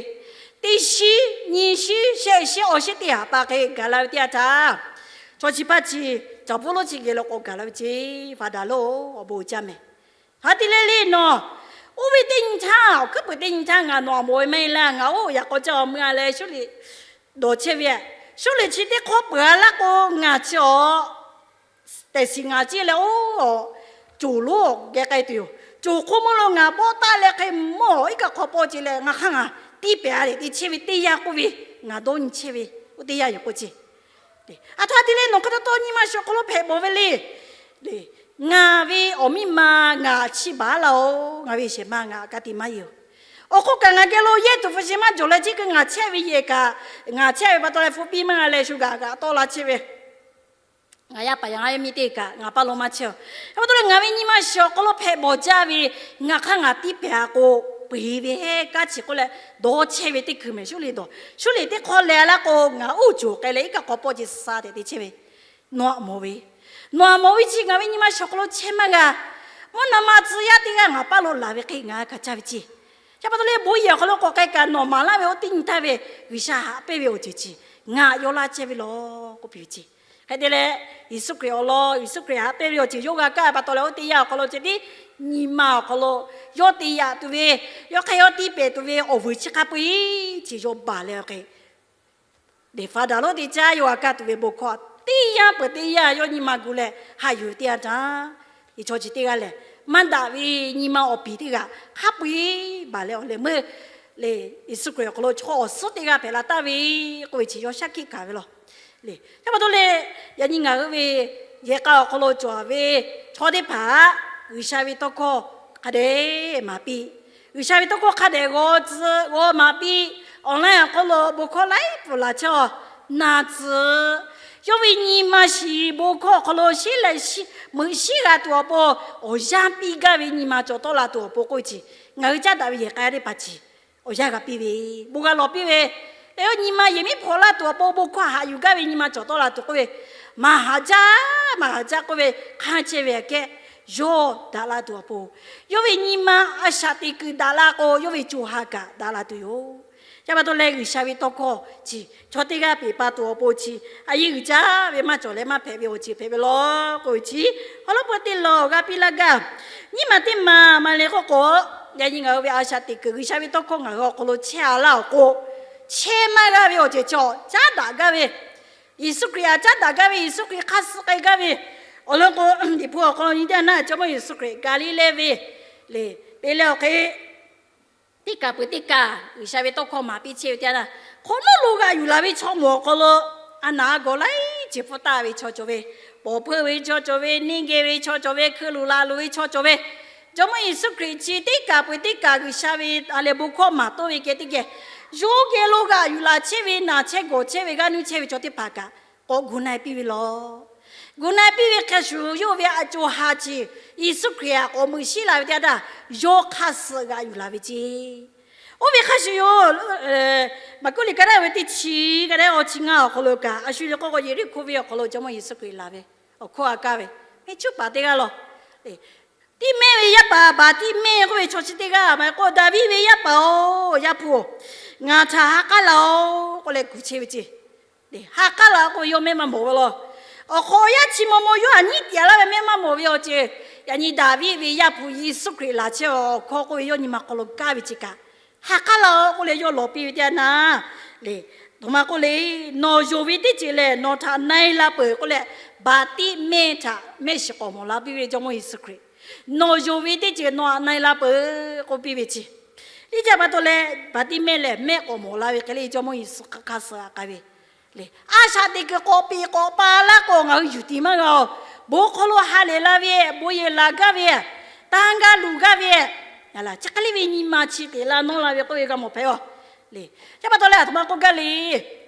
teˇ shiˉ nyi shiˉ shehˆ shiˉ awˬ shiˉ teˇ haꞈ pa hk'e gaˬ la ve teˇ yanˇ htaˇ, chaw chi hpaˇ chi caˍ bvuhˆ lonˉ chi geh lo k'awꞈ gaˬ la ve ce, Father-oˬ, awˬ bon uiˍ jaˇ mehˍ. Hk'e te leh le nawˬ, oˇ ve teˇ nyi htaˇ, awˬ hkuiˉ puiˍ teˇ nyi htaˇ ngaˬ nawˬ aꞈ mawˬ ve maˇ heˆ laˇ, ngaˬ oˇ yaꞈ k'aw caˇ awˬ meuˇ-a leh Shuˉ liꞈ dawˬ chehˇ ve, Shuˉ liꞈ chi teˇ hk'awˇ peuˬ-a laˇ k'o, ngaˬ chi awˬ tehꞈ shiˍ ngaˬ ceˇ leh oˇ coˬ lonˉ geh k'ai tuˬ yoˬ. Coˬ hk'oˆ meuˇ lo ngaˬ bawˆ taˆ leh hk'e mawˇ iˉ kaˆ hk'aw pawˆ ce leh ngaˬ hk'aˇ ngaˬ tiˇ pehˍ-a leh te chehˇ ve teˇ yanˇ k'oˆ ve, ngaˬ dawˇ nyi chehˇ ve, oˇ teˇ yanˇ yoˬ k'oˆ ce. Aˬ htoꞈ ma te leh nawˬ hk'e taw taw nyi ma shaˍ awˬ hk'aw lo hpehꞈ bawˬ ve le. Ngaˬ ve awˬ miˇ ma ngaˬ chi baˬ laˇ-oˬ, ngaˬ ve shehˍ ma ngaˬ ka tiꞈ maˇ yeˬ-oˬ. Awˬ hk'oˆ kaꞈ ngaˬ geh lo yehˇ tuˬ hpu shi maˇ jawˬ leh, chi keu ngaˬ chehˇ ve yehˬ kaꞈ, ngaˬ chehˇ ve pa taw leh hpu piˇ maˇ g'a leh shu gaˬ kaꞈ tawˆ la chehˇ ve, ngaˬ yaˇ paˍ yaˇ miˇ teˇ kaꞈ ngaˬ paˇ lo maˇ chehˇ-oˬ. Hk'e pa taw leh ngaˬ ve nyi ma shaˍ awˬ hk'aw lo hpehꞈ bawˬ jaˇ ve, ngaˬ hk'aˇ ngaˬ tiˇ pehˍ-a k'o, peuˬ ve kanˉ chi k'oˆ leh dawˇ chehˇ ve teˇ hkui mehˍ. Shuˉ liꞈ dawˬ, Shuˉ liꞈ teˇ hk'awˇ leh-a laˇ k'o, ngaˬ oˇ coˬ k'ai leh iˉ kaˆ hk'aw pawˆ ce suh tehꞈ te chehˇ ve, nawˬ aꞈ mawˬ ve, nawˬ aꞈ mawˬ ve chi ngaˬ ve nyi ma shaˍ awˬ hk'aw lo chehˇ maˇ g'a. Mvuhˇ naw ma tcuh yaˇ teˇ g'aˇ ngaˬ paˇ lo laˬ ve hk'e ngaˬ kaꞈ caˇ ve ce. Chi pa taw leh bon yehˬ awˬ hk'aw lo k'awꞈ k'ai kaꞈ nawˬ maˍ laˇ ve oˇ teˇ nyi htaˇ ve G'uiˬsha haꞈ pehnˇ ve awˬ ceuˬ chi ngaˬ yaw laˇ chehˇ ve law k'oˆ piˇ ve ce. Hk'e te leh, Yeˍsuˆ Hkriꞈ awˬ lawn, Yeˍsuˆ Hkriꞈ haꞈ pehnˇ ve awˬ ceuˬ yawˇ g'a kaˇ pa taw leh oˇ teˇ yanˇ awˬ hk'aw lo ceh tiˉ nyi ma awˬ hk'aw lo yawˇ te yaꞈ tuˬ ve, yawˇ hk'aˇ yawˇ tiˇ pehˍ tuˬ ve awˬ vuiˬ chi hk'a peu-eˬ chi yawˇ baˬ leh awˬ hk'e Father lonˉ teˇ caˉ yawˇ g'a kaˇ tuˬ ve bon hkawˇ teˇ yanˇ peuˬ teˇ yanˇ yawˇ nyi ma gu leh haꞈ yuˬ ve teˇ yanˇ htaˇ, chaw chi teˇ g'aˇ lehˬ, maˇ daꞈ ve nyi ma awˬ piˍ teˇ g'aˇ hk'a peu-eˬ baˬ leh awˬ leh meuˇ leh, Yeˍsuˆ Hkriꞈ awˬ hk'aw lo chaw awˬ suhˉ teˇ g'aˇ hpehꞈ la taˍ ve k'oˆ ve chi yawˇ shaˉ hkiˆ hkanˍ ve law. Leh chi pa taw leh, yaꞈ nyi ngaˬ hui ve yehˬ k'a awˬ hk'aw lo cawˬ ve chaw teˇ hpaˍ G'uiˬsha ve tawˇ hkawˇ hk'a dehꞈ maˍ piˇ, G'uiˬsha ve tawˇ hkawˇ hk'a dehꞈ g'aw tcuh g'aw maˍ piˇ, online awˬ hk'aw lo bon hkawˇ laiˉ pfuhˍ laˬ chehˇ-aˬ, na tcuh, Yawˇ ve nyi ma shiˍ bon hkawˇ awˬ hk'aw lo shiˉ leh meuꞈ shiˉ g'a tuˬ awˬ pon, awˬ yanˇ piˇ gaˇ ve nyi ma cawˬ tawˆ la tuˬ awˬ pon k'oˆ ve chi, ngaˬ hui caˉ daꞈ ve yehˬ k'ai teˇ hpaˍ chi awˬ yanˇ g'a piˇ ve, bon g'a lawˬ piˇ ve, leh yawˇ nyi ma yehˬ miˉ hpaw laˇ tuˬ awˬ pon bon hkawˇ haꞈ yuˬ gaˇ ve nyi ma cawˬ tawˆ la tuˬ k'oˆ ve, maˍ haˍ jaˇ, maˍ haˍ jaˇ k'oˆ ve hk'anˇ chehˇ ve aꞈ kehˉ yawˇ daꞈ la tuˬ awˬ pon, yawˇ ve nyi ma a shaꞈ teꞈ kuiˬ daꞈ la k'o, yawˇ ve co ha kaꞈ daꞈ la tuˬ yoˬ. Chi pa taw leh G'uiˬsha ve tawˇ hkawˇ chi chaw teˇ g'aˇ peˬ pa tuˬ awˬ pon chi, a yehˬ g'uiˬ caˉ ve maˇ cawˬ leh maˇ hpehꞈ ve awˬ ceuˬ hpehꞈ ve law k'oˆ ve chi, awˬ lawn peu teˇ law g'a piˇ laˇ gaˇ. Nyiˇ maˬ teˇ maˬ maˇ le k'oˆ k'o, yaꞈ nyi ngaˬ hui ve a shaꞈ teꞈ kuiˬ G'uiˬsha ve tawˇ hkawˇ ngaˬ hui awˬ hk'aw lo chehˇ a laˇ awˬ k'o, chehˇ maˇ g'aˇ ve awˬ ceuˬ cawˬ caˉ daꞈ gaˇ ve, Yeˍsuˆ Hkriꞈ aꞈ caˉ daꞈ gaˇ ve, Yeˍsuˆ Hkriꞈ hk'aˇ suh k'ai gaˇ ve, awˬ lawn k'o, Liꞈ hpu awˬ hk'aw lo nyi teˇ naˇ Jawˇmawˇ Yeˍsuˆ Hkriꞈ Gaˍliˍlehˇ venˇ le, te leh awˬ hk'e teˇ kaˬ peuˬ teˇ kaˬ G'uiˬsha ve tawˇ hkawˇ maˍ piˇ chehˇ ve teˇ yanˇ, hk'aw nawˉ lo g'aꞈ yuˬ laˬ ve chaw mawˬ awˬ hk'aw lo a naˍ a gawˬ laiˉ ceuˬ hpfuhˇ taˍ ve chaw cawˬ ve, pawˍ hpeuˇ ve chaw cawˬ ve, neˇ geh ve chaw cawˬ ve, hkui luˬ laˬ luˬ ve chaw cawˬ ve, Jawˇmawˇ Yeˍsuˆ Hkriꞈ chi teˇ kaˬ peuˬ teˇ kaˬ G'uiˬsha ve a lehˬ bon hkawˇ maˍ toˇ ve geh teˇ geh, yawˇ geh lo g'aꞈ yuˬ laˬ chehˇ ve, naˬ chehˇ gawˬ chehˇ ve, g'aˇ nuˇ chehˇ ve chaw teˇ hpaˍ kaꞈ k'awꞈ gu na e piˇ ve law. Gu na e piˇ ve hk'a shuˍ, yawˇ ve a co ha chi Yeˍsuˆ Hkriꞈ aꞈ k'awꞈ meuꞈ shiˉ la ve teˇ yanˇ htaˇ, yawˇ hk'aˇ suh g'aꞈ yuˬ laˬ ve ceˇ. Oˇ ve hk'a shuˍ yoˬ. Maˍkuˆ liꞈ ka naˉ ve teˇ chi ka naˉ awˇ chi ngaˇ awˬ hk'aw lo kaꞈ, a shu le k'oˆ k'o Yeˍriˆhkoˇ venˇ awˬ hk'aw lo Jawˇmawˇ Yeˍsuˆ Hkriꞈ laˬ ve awˬ hkawˇ a kaˇ ve, mehˇ chuˉ paˍ teˇ g'aˇ law. Tiˇmeˇ ve yaˇ paˍ, Baˍtiˇmeˇ k'oˆ ve chaw chi teˇ g'aˇ maˇ heˆ k'o, Daˍviˆ ve yaˇ paˍ-oˬ, Yaˇ hpu-oˬ, ngaˬ htaꞈ ha k'aˉ laˬ-oꞈ k'oˆ leh kuˬ chehˇ ve ceˇ. Ha k'aˉ laˬ k'oˆ ve yawˇ mehˆ maˇ mawˬ ve law. Awˬ hk'awꞈ awˬ yanˇ chi maw maw yawˇ htaꞈ nyiˉ tiꞈ laˇ ve mehˆ maˇ mawˬ ve awˬ ceuˬ, yaꞈ nyi Daˍviˆ ve Yaˇ hpu Yeˍsuˆ Hkriꞈ laˬ chehˇ awˬ hkawˇ k'oˆ ve yawˇ nyi ma hk'aw lo kaˇ ve chi kaꞈ, ha k'aˉ laˬ-oꞈ k'oˆ leh yawˇ lawˬ piˇ ve teˇ yanˇ, le, aˬ htoꞈ ma k'oˆ le, nawˬ yonˍ ve teˇ ceuˬ lehˬ nawˬ htaꞈ na e la peuˬ k'oˆ leh, Baˍtiˇmeˇ htaꞈ mehˆ shiˍ k'awꞈ mawˬ la piˇ ve Jawˇmawˇ Yeˍsuˆ Hkriꞈ, nawˬ yonˍ ve teˇ ceuˬ nawˬ htaꞈ na e la peuˬ k'oˆ piˇ ve ceˇ. Teˇ caˇ pa taw leh Baˍtiˇmeˇ lehˬ mehˆ k'awꞈ mawˬ la ve hk'e le Jawˇmawˇ Yeˍsuˆ hk'aˇ suh k'ai ve le. A shaꞈ teꞈ kuiˬ k'awꞈ peꞈ k'awꞈ pa laˇ k'o ngaˬ hui yuˬ tiˍ maˇ g'a-oˬ. Bon hk'aw lo ha lehˬ la ve, bon yehˬ laˬ gaˇ ve, tanˇ gaˇ luˬ gaˇ ve, chi hk'e le ve nyi ma chi teꞈ la nawˇ la ve k'oˆ ve g'a mawˬ hpehꞈ-oˬ. Le, chi pa taw leh aˬ htoꞈ ma k'oˆ gaˇ le.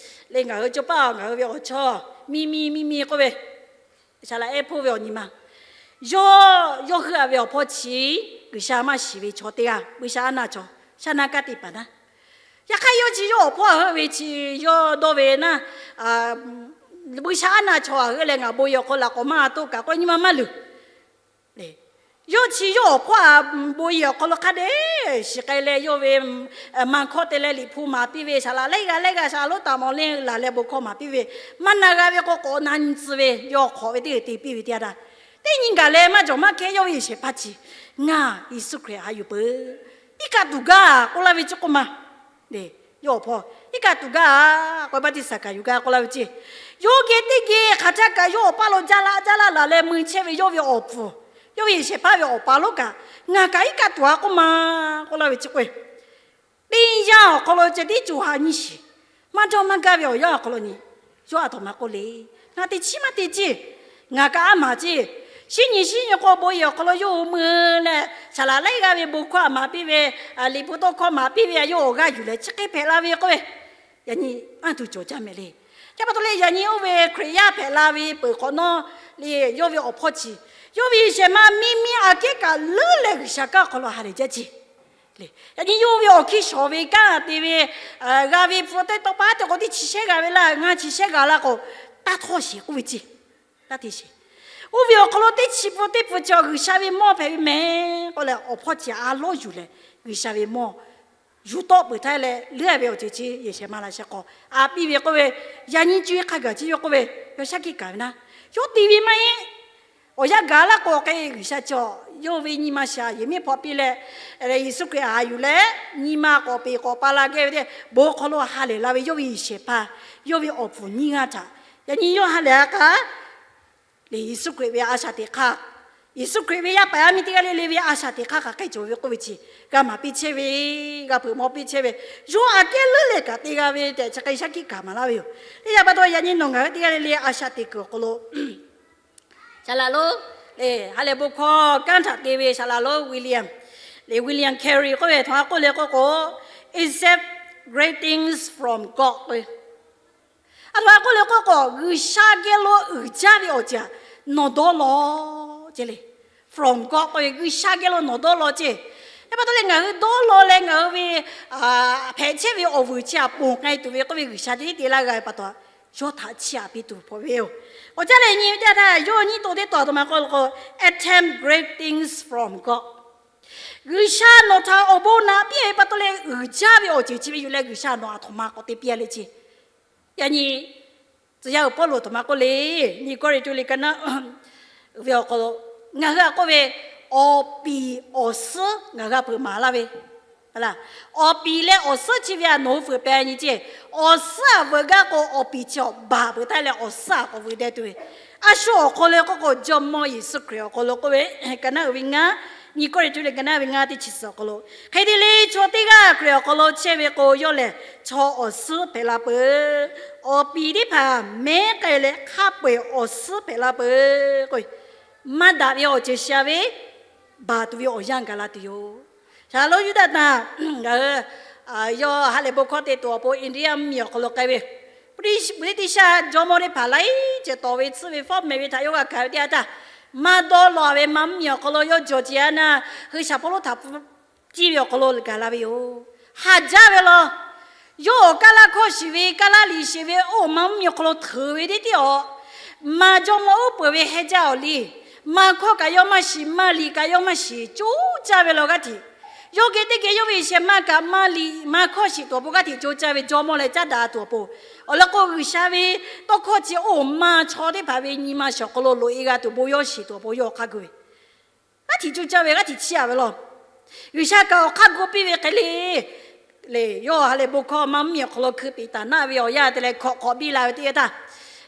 Le ngaˬ hui co paˆ ngaˬ hui ve awˬ chawˇ miˇ miˇ miˇ miˇ k'oˆ ve, saˍ laꞈ ehˉ hpoˇ ve awˬ nyi ma, yawˇ yawˇ hui a ve awˬ hpawˇ chi G'uiˬsha maˇ shiˍ ve chaw teˇ g'aˇ, G'uiˬsha a naˆ chaw, shaˉ naˆ kanˉ te paˍ naˉ, yaꞈ hk'aˇ yawˇ chi yawˇ awˬ hpawˇ a heuˆ ve chi yawˇ dawˇ ve naˆ, G'uiˬsha a naˆ chaw a heuˆ leh ngaˬ bon yehˬ awˬ hk'aw lo k'awꞈ maˇ toˆ kaꞈ k'o nyi ma maˇ luˬ. Yawˇ chi yawˇ awˬ hpawˇ a bon yehˬ awˬ hk'aw lo hk'a dehꞈ shiˍ k'ai leh yawˇ ve maˇ hkawˇ te leh Liꞈ hpu maˍ piˇ ve, saˍ laꞈ laiˉ g'aˇ laiˉ g'aˇ saˍ laꞈ lonˉ taˍ mawˬ le laˬ leh bon hkawˇ maˍ piˇ ve, maˇ na g'a ve k'o k'awꞈ na nyi tcuh ve, yawˇ hk'awꞈ ve teˇ g'aˇ te piˇ ve teˇ yanˇ htaˇ, teˇ nyi gaˬ leh maˇ jawˬ maˇ hkehˇ yawˇ ve yehˬ shehˍ hpaˇ chi, ngaˬ Yeˍsuˆ Hkriꞈ haꞈ yuˬ peuˬ, iˉ kaˆ tuˬ gaˇ k'oˆ laˇ ve chi k'oˆ ma le, yawˇ awˬ hpawˇ iˉ kaˆ tuˬ gaˇ k'oˆ, baˆtiˆsaˬ kaꞈ yuˬ gaˇ k'oˆ laˇ ve ceˇ. Yawˇ geh teˇ geh hk'aˬ htaˇ kaꞈ yawˇ awˬ paˇ lo jaˇ laˇ jaˇ laˇ laˬ leh mui chehˇ ve yawˇ ve awˬ pfuhˍ, yawˇ ve yehˬ shehˍ hpaˇ ve awˬ paˍ lonˉ kaꞈ, ngaˬ kaꞈ iˉ kaˆ tuˬ a k'oˆ ma k'oˆ laˇ ve chi k'o, teˇ yanˇ awˬ hk'aw lo ceh tiˉ co ha nyiˇ shiˍ, maˇ dawˇ maˇ gaˇ ve awˬ yanˇ awˬ hk'aw lo nyi, yawˇ aˬ htoꞈ ma k'oˆ le, ngaˬ teꞈ chiˉ maˇ te ceˇ, ngaˬ kaꞈ aˉ maˍ ceˇ. Shinˉ nyi shinˉ nyi k'o bon yehˬ awˬ hk'aw lo yawˇ hui mui leh saˍ laꞈ laiˉ g'aˇ ve bon hkawˇ a maˍ piˇ ve, Liꞈ hpu tawˇ hkawˇ maˍ piˇ ve a yawˇ awˬ g'aˇ yuˬ leh chi hk'e hpehꞈ la ve k'oˆ ve, yaꞈ nyi anˇ tuˬ cawˬ jaˇ mehˍ le. Chi pa taw leh yaꞈ nyi oˇ ve Hkriꞈ yaˇ hpehꞈ la ve peuˬ hk'awꞈ nawˉ le, yawˇ ve awˬ hpawˇ chi, yawˇ ve yehˬ shehˍ ma miˇ miˇ aꞈ kehˉ kaꞈ leuˉ leh G'uiˬsha kanˉ awˬ hk'aw lo ha lehˬ jaˇ ceˇ. Yaꞈ nyi yawˇ ve awˬ hkiˇ shawˍ ve kanˉ te ve, g'a ve hpu teˇ tawˇ pa te k'o teˇ chi shehˉ g'a ve laˇ, ngaˇ chi shehˉ g'a laˇ k'o, taˇ htawˇ sheˍ k'oˆ ve ceˇ. Taˇ te sheˍ. Oˇ ve awˬ hk'aw lo teˇ chi hpu teˇ hpu chi G'uiˬsha ve mawˇ hpehꞈ ve mehˍ k'oˆ leh awˬ hpawˇ chi a lawˉ yuˬ leh G'uiˬsha ve mawˇ yuˬ tawˆ peuˬ htaˇ leh leuˉ ve awˬ ceuˬ chi yehˬ shehˍ ma laꞈ sheh hk'aw a piˇ ve k'oˆ ve, yaꞈ nyi co e hk'a gaˬ chi ve k'oˆ ve, yawˇ shaˉ hkiˆ kaˍ ve naˉ, yawˇ te ve maˇ heˆ. Awˬ yanˇ gaˬ laˇ k'o hk'e G'uiˬsha cawˬ yawˇ ve nyi ma shaˍ yehˬ miˉ hpaw piˇ leh, Yeˍsuˆ Hkriꞈ haꞈ yuˬ leh nyi ma k'awꞈ peꞈ k'awꞈ pa la geh ve teˇ bon hk'aw lo ha lehˬ la ve yawˇ ve yehˬ shehˍ hpaˇ, yawˇ ve awˬ pfuhˍ nyiˇ g'aˇ htaꞈ yaꞈ nyi yawˇ ha lehˬ a k'aꞈ le, Yeˍsuˆ Hkriꞈ ve a shaꞈ teꞈ hk'aˇ, Yeˍsuˆ Hkriꞈ ve yaˇ paˍ yaˇ miˇ teˇ g'aˇ le le ve a shaꞈ teꞈ hk'aˇ hk'aˬ hk'e cawˬ ve k'oˆ ve chi g'a maˍ piˇ chehˇ ve, g'a hpeuꞈ maw piˇ chehˇ ve, yawˇ aꞈ kehˉ leuˉ leh kaꞈ te g'a ve tehꞈ chi hk'e shaˉ hkiˆ kaˍ maˍ laˇ ve yoˬ. Teˇ yanˇ pa taw yaꞈ nyi nawˬ ngaˬ hui teˇ g'aˇ le le a shaꞈ teꞈ kuiˬ awˬ hk'aw lo, saˍ laꞈ lonˉ, ha lehˬ bon hkawˇ kanˉ htaꞈ te ve saˍ laꞈ lonˉ William, le William Carey k'oˆ ve htaꞈ k'oˆ le k'oˆ k'o, Accept Greetings from God k'oˆ ve Aˬ htoꞈ ma k'oˆ le k'oˆ k'o, G'uiˬsha geh lo uiˍ jaˇ ve awˬ ceuˬ nawˬ dawˇ law ceˇ le. From God k'oˆ ve G'uiˬsha geh lo nawˬ dawˇ law ceˇ. Yaꞈ pa taw leh ngaˬ hui dawˇ law leh ngaˬ hui ve hpehꞈ chehˇ ve awˬ vuiˬ chi aꞈ ponˬ k'ai tuˬ ve k'oˆ ve G'uiˬsha teˇ te laˇ g'a ve pa taw, yawˇ htaꞈ chiˇ aꞈ piˇ tuˬ hpawꞈ ve yoˬ. Awˬ caˇ leh nyi ve teˇ yanˇ htaˇ, yawˇ nyiˇ to teˇ to aˬ htoꞈ ma k'oˆ le k'o, attempt great things from God. G'uiˬsha nawˬ htaꞈ awˬ bon naꞈ piˇ ve pa taw leh uiˍ jaˇ ve awˬ ceuˬ chi ve yoˬ leh G'uiˬsha nawˬ aˬ htoꞈ ma k'awꞈ te piˇ a le ceˇ. Yaꞈ nyi tcuh yaˇ uiˍ Pawˇluꞈ aˬ htoꞈ ma k'oˆ le, nyi Kawˇrenˍhtuˆ liꞈ ka naˉ ve awˬ hk'aw lo, ngaˬ hui aꞈ k'oˆ ve, awˬ piˍ awˬ suhˉ ngaˬ hui a peuˬ maˍ laˇ ve, awˬ piˍ leh awˬ suhˉ chi ve aꞈ nawˬ hui fuiˍ pehˍ nyi ceˇ. Awˬ suhˉ aꞈ veuꞈ gaˇ k'o, awˬ piˍ chi awˬ baˬ peuˬ taˉ leh awˬ suhˉ aꞈ k'awꞈ veuꞈ deh tuˬ ve. A shu awˬ hk'aw lo k'oˆ k'o, Jawˇmawˇ Yeˍsuˆ Hkriꞈ awˬ hk'aw lo k'oˆ ve, ka naˉ uiˍ ve ngaˇ, nyi Kawˇrenˍhtuˆ liꞈ ka naˉ ve ngaˇ teˇ chi suhˍ awˬ hk'aw lo, hk'e te leh chaw teˇ g'aˇ Hkriꞈ awˬ hk'aw lo chehˇ ve k'o, yawˇ lehˬ chaw awˬ suhˉ hpehꞈ la peuˬ. Awˬ piˍ teˇ hpaˍ mehˉ k'ai leh hk'a peu-eˬ awˬ suhˉ hpehꞈ la peuˬ k'o, maˇ daꞈ ve awˬ ceuˬ sha ve baˬ tuˬ ve awˬ yanˇ gaˬ la tuˬ yoˬ. Shaˍlonˍ Yuˇdaꞈ tanˇ, ngaˬ hui yawˇ ha lehˬ bon hkawˇ te tuˬ awˬ pon India mvuhˇmiˬ awˬ hk'aw lo k'ai ve, British, British jawˇmawˇ teˇ hpaˍ laiˉ ceuˬ tawˍ ve tsuhˇ ve fawˉ mehˍ ve htaꞈ yawˇ g'a gaˬ ve teˇ yanˇ htaˇ, maˇ dawˇ law ve ma mvuhˇmiˬ awˬ hk'aw lo yawˇ jawˬ ce a naˇ, hui shaˍ paw lonˉ htaꞈ piˇ ve awˬ hk'aw lo gaˬ la ve yoˬ. Haꞈ jaˇ ve law. Yawˇ awˬ kaˇ laˇ hkawˇ shiˍ ve, kaˇ laˇ liꞈ shiˍ ve, oˇ ma mvuhˇmiˬ awˬ hk'aw lo hteuˍ ve teˇ tiˉ awˬ, ma jawˇmawˇ uˉ peunˍ ve heh jaˇ awˬ liˇ, ma hkawˇ kaꞈ yawˇ maˇ shiˍ, ma liꞈ kaꞈ yawˇ maˇ shiˍ, coˇ caˇ ve law g'aˇ hteꞈ. Yawˇ geh teˇ geh yawˇ ve shehˍ ma kaꞈ ma liꞈ ma hkawˇ shiˍ tuˬ awˬ pon g'aˇ hteꞈ coˇ caˇ ve jawˇmawˇ leh caˉ daꞈ tuˬ awˬ pon, awˬ lawn k'o G'uiˬsha ve tawˇ hkawˇ chi oˇ ma chaw teˇ hpaˍ ve nyi ma shiˍ awˬ hk'aw lo loꞈ e g'a tuˬ bon yawˇ shiˍ tuˬ awˬ pon yawˇ awˬ hk'aˇ gu ve g'aˇ hteꞈ coˇ caˇ ve, g'aˇ hteꞈ chiˇ aꞈ ve law. G'uiˬsha kaꞈ awˬ hk'aˇ gu piˇ ve hk'e le. Lehˬ, yawˇ ha lehˬ bon hkawˇ ma mvuhˇmiˬ awˬ hk'aw lo hkui piˍ taˍ naˆ ve awˬ yanˇ te leh hkawꞈ hk'awꞈ biˇ la ve teˇ yanˇ htaˇ,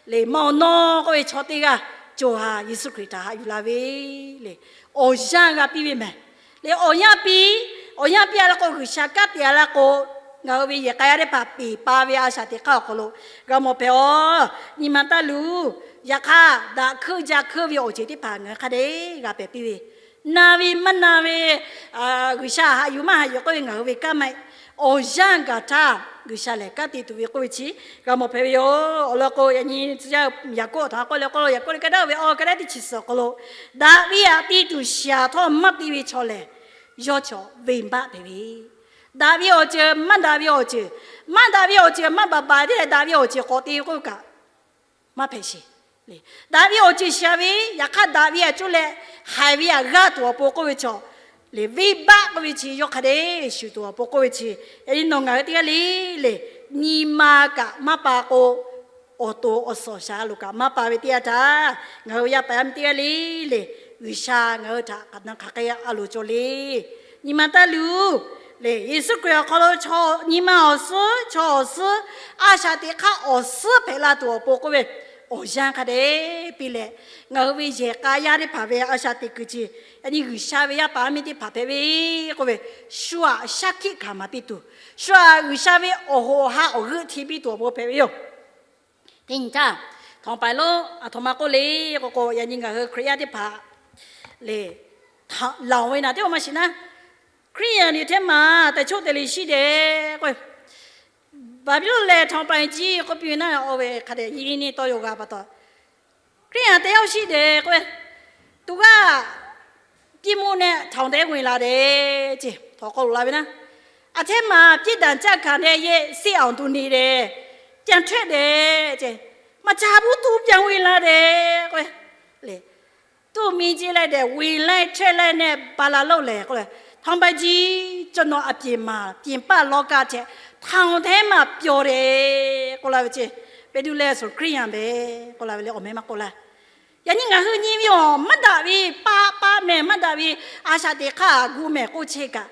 lehˬ, ma awˬ nawˉ k'oˆ ve chaw teˇ g'aˇ co ha Yeˍsuˆ Hkriꞈ htaꞈ haꞈ yuˬ la ve le. Awˬ yanˇ g'a piˇ ve mehˍ. Lehˬ, awˬ yanˇ piˇ, awˬ yanˇ piˇ a la k'o, G'uiˬsha kanˉ te a la k'o, ngaˬ hui ve yehˬ k'a yaˇ teˇ hpaˍ peˬ pa ve a shaꞈ teꞈ hk'aˇ awˬ hk'aw lo g'a mawˬ hpehꞈ aˬ. Nyi ma taˇ luˬ. Yaꞈ hk'aˇ, daꞈ hkuiˇ jaˇ hkuiˇ ve awˬ ceuˬ teˇ hpaˍ ngaˬ hui hk'a dehꞈ g'a pehˍ piˇ ve, na ve maˇ na ve, G'uiˬsha haꞈ yuˬ maˇ haꞈ yuˬ k'oˆ ve ngaˬ hui ve kanˉ maˇ heˆ. Awˬ yanˇ gaˬ htaˇ G'uiˬsha lehˬ kanˉ te tuˬ ve k'oˆ ve chi g'a mawˬ hpehꞈ ve yoˬ. Awˬ lawn k'o, yaꞈ nyi tcuh yaˇ Yaˍkoˆ htaꞈ k'oˆ leh k'oˆ lo, Yaˍkoˆ liꞈ ka daˇ ve awˬ ka daˇ teˇ chi suhˍ awˬ hk'aw lo, daꞈ ve aꞈ te tuˬ shiˍ aˬ htawˇ maˇ te ve chaw lehˬ, yawˇ chaw venˇbaˆ hpehꞈ ve, daꞈ ve awˬ ceuˬ maˇ daꞈ ve awˬ ceuˬ, maˇ daꞈ ve awˬ ceuˬ maˇ baˬ baˬ te leh daꞈ ve awˬ ceuˬ k'awꞈ te ve k'oˆ ve kaꞈ maˇ hpehꞈ sheˍ. Daꞈ ve awˬ ceuˬ shiˍ ve, yaꞈ hk'aˇ daꞈ ve aꞈ cuˇ leh haiˬ ve aꞈ g'aˇ tuˬ awˬ pon k'oˆ ve chaw, lehˬ, venˇbaˆ k'oˆ ve chi yawˇ hk'a dehꞈ shuˍ tuˬ awˬ pon k'oˆ ve chi, yaꞈ nyi nawˬ ngaˬ hui teˇ g'aˇ le, lehˬ, nyi ma kaꞈ maˇ pa k'o, awˬ to awˬ suhˍ shaˍ a loˍ kaꞈ maˇ pa ve teˇ yanˇ htaˇ, ngaˬ hui yaˇ paˍ yaˇ miˇ teˇ g'aˇ le, lehˬ, G'uiˬsha ngaˬ hui htaꞈ hk'aˬ na hk'aˬ hk'e a loˍ cawˬ le. Nyi ma taˇ luˬ. Lehˬ, Yeˍsuˆ Hkriꞈ awˬ hk'aw lo chaw nyi ma awˬ suhˉ, chaw awˬ suhˉ, a shaꞈ teꞈ hk'aˇ awˬ suhˉ hpehꞈ la tuˬ awˬ pon k'oˆ ve, awˬ yanˇ hk'a dehꞈ piˇ leh, ngaˬ hui ve yehˬ k'a yaˇ teˇ hpaˍ ve a shaꞈ teꞈ kuiˬ chi, yaꞈ nyi G'uiˬsha ve yaˇ paˍ yaˇ miˇ teˇ hpaˍ hpehꞈ ve k'oˆ ve, shu aꞈ shaˉ hkiˆ hkanˍ maˍ piˇ tuˬ, shu aꞈ G'uiˬsha ve awˬ hoꞈ awˬ ha awˬ g'euˆ hti piˇ tuˬ awˬ pon hpehꞈ ve yoˬ. Teˇ nyi htaˇ, htawnˍ paiˍ lonˉ aˬ htoꞈ ma k'oˆ le k'o k'o, yaꞈ nyi ngaˬ hui Hkriꞈ yaˇ teˇ hpaˍ lehˬ, laˬ ve naˬ teˇ maˇ shiˍ naˉ, Hkriꞈ yaˇ nyi hteˇ maˬ teh choˆ te le shiˉ deh k'o, Baˍbiˍlonˍ lehˬ htawnˍ paiˍ jiˇ k'oˆ piˇ ve naˉ, oˇ ve hk'a dehꞈ yiˇ nyi tawˇ yaw g'a pa taw, Hkriꞈ yaˇ teˇ yaˇ shiˉ deh k'o, tuˬ g'aˇ piˇ mvuhˇ nehˆ htawnˍ tehˉ ve la deh ceˇ htawnˍ k'aw loꞈ la ve naˉ, aˬ hteˇ maˬ piˇ daꞈ caˇ hkanˍ deh yehˆ seˆ awˬ duˬ neꞈ deh, ca htehˆ deh ceˇ, maˬ ca buˉ tuˉ pyaˇ ve la deh k'o, lehˬ, tuˇ miˇ ceˇ leh dehꞈ ve laiˉ htehˆ laiˉ nehˆ ba la loˉ lehˬ k'oˆ leh, htawnˍ paiˍ jiˇ, ကျွန်တော်အပြင်မှာ ပြင်ပလောကထက် ထောင်ထဲမှာ ပျော်တယ် k'oˆ la ve ceˇ. Peˍtruˆ lehˬ, ကျွန်တော် Hkriꞈ yaˇ mehˍ k'oˆ la ve lehˬ, awˬ meh maˇ k'oˆ laˇ. Yaꞈ nyi ngaˬ hui nyi ve awˬ maˇ daꞈ ve paˆ paˆ mehˍ, maˇ daꞈ ve a shaꞈ teꞈ hk'aˇ gu mehˍ k'oˆ chehˇ kaꞈ,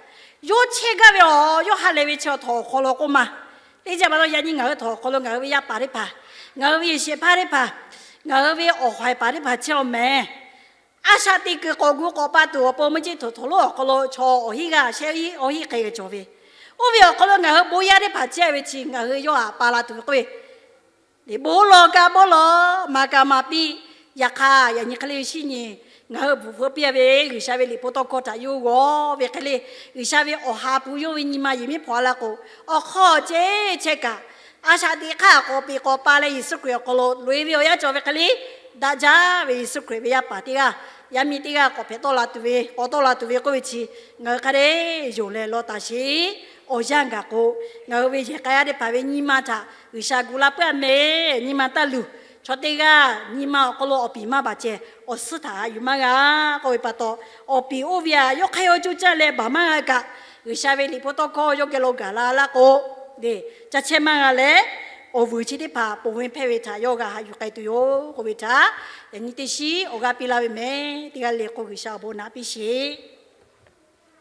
yawˇ chehˇ gaˇ ve awˬ yawˇ ha lehˬ ve chi htawnˍ awˬ hk'aw lo k'oˆ ma. Teˇ jaˇ pa taw yaꞈ nyi ngaˬ hui htawnˍ awˬ hk'aw lo ngaˬ hui ve yaˇ paˍ teˇ hpaˍ, ngaˬ hui ve yehˬ shehˍ hpaˇ teˇ hpaˍ, ngaˬ hui ve awˬ haiˬ paˍ teˇ hpaˍ chehˇ awˬ mehˍ, a shaꞈ teꞈ kuiˬ k'awꞈ gu k'awꞈ pa tuˬ awˬ pon mvuhˇ ceˇ htoꞈ htoꞈ lonˉ awˬ hk'aw lo chaw awˬ hinˉ g'aˇ shehˆ awˬ hinˉ hk'e g'a cawˬ ve, oˇ ve awˬ hk'aw lo ngaˬ hui bon yaˇ teˇ hpaˍ chehˇ ve chi ngaˬ hui yawˇ htaꞈ pa la tuˬ ve k'oˆ ve, lehˬ, bon lawˬ kaꞈ bon lawˬ, maˍ kaꞈ maˍ piˇ. Yaꞈ hk'aˇ, yaꞈ nyi hk'e le shinˉ nyi ngaˬ hui bvuhꞈ hpfuhˇ piˇ ve G'uiˬsha ve liꞈ hpu tawˇ hkawˇ htaꞈ yawˇ g'awˬ ve hk'e le, G'uiˬsha ve awˬ ha hpu yawˇ ve nyi ma yehˬ miˉ hpawnˬ a la k'o, awˬ hk'aw ceh chehˇ kaꞈ, A shaꞈ teꞈ hk'aˇ k'awꞈ peˍ k'awꞈ pa leh Yeˍsuˆ Hkriꞈ awˬ hk'aw lo loꞈ e ve awˬ yanˇ cawˬ ve hk'e le, daꞈ jaˇ ve Yeˍsuˆ Hkriꞈ ve yaˇ paˍ teˇ g'aˇ, yaˇ miˇ teˇ g'aˇ k'awꞈ hpehꞈ tawˆ la tuˬ ve, k'awꞈ tawˆ la tuˬ ve k'oˆ ve chi, ngaˬ hui hk'a dehꞈ yonˍ leh law taˍ sheˍ. Awˬ yanˇ gaˬ k'o, ngaˬ hui ve yehˬ k'a yaˇ teˇ hpaˍ ve nyi ma htaꞈ G'uiˬsha gu la puiˉ a mehˍ. Nyi ma taˇ luˬ. Chaw teˇ g'aˇ nyi ma awˬ hk'aw lo awˬ piˍ maˇ baˬ ceh, awˬ suhˉ htaꞈ haꞈ yuˬ maˇ g'a k'oˆ ve pa taw, awˬ piˍ oˇ ve htaꞈ yawˇ hk'aˇ yawˇ cuˇ caˇ leh baˬ maˇ g'a kaꞈ, G'uiˬsha ve Liꞈ hpu tawˇ hkawˇ yawˇ geh lo gaˬ la laˇ k'o, le, caˇ chehˇ maˇ g'a leh, awˬ vuiˬ chi teˇ hpaˍ ponˬ ve hpehˇ ve htaꞈ yawˇ g'a haꞈ yuˬ k'ai tuˬ yoˬ k'oˆ ve htaꞈ, yaꞈ nyi teˇ shiˉ awˬ g'aˇ piˇ laˇ ve mehˍ. Teˇ g'aˇ le k'o G'uiˬsha awˬ bon naꞈ piˇ sheˍ.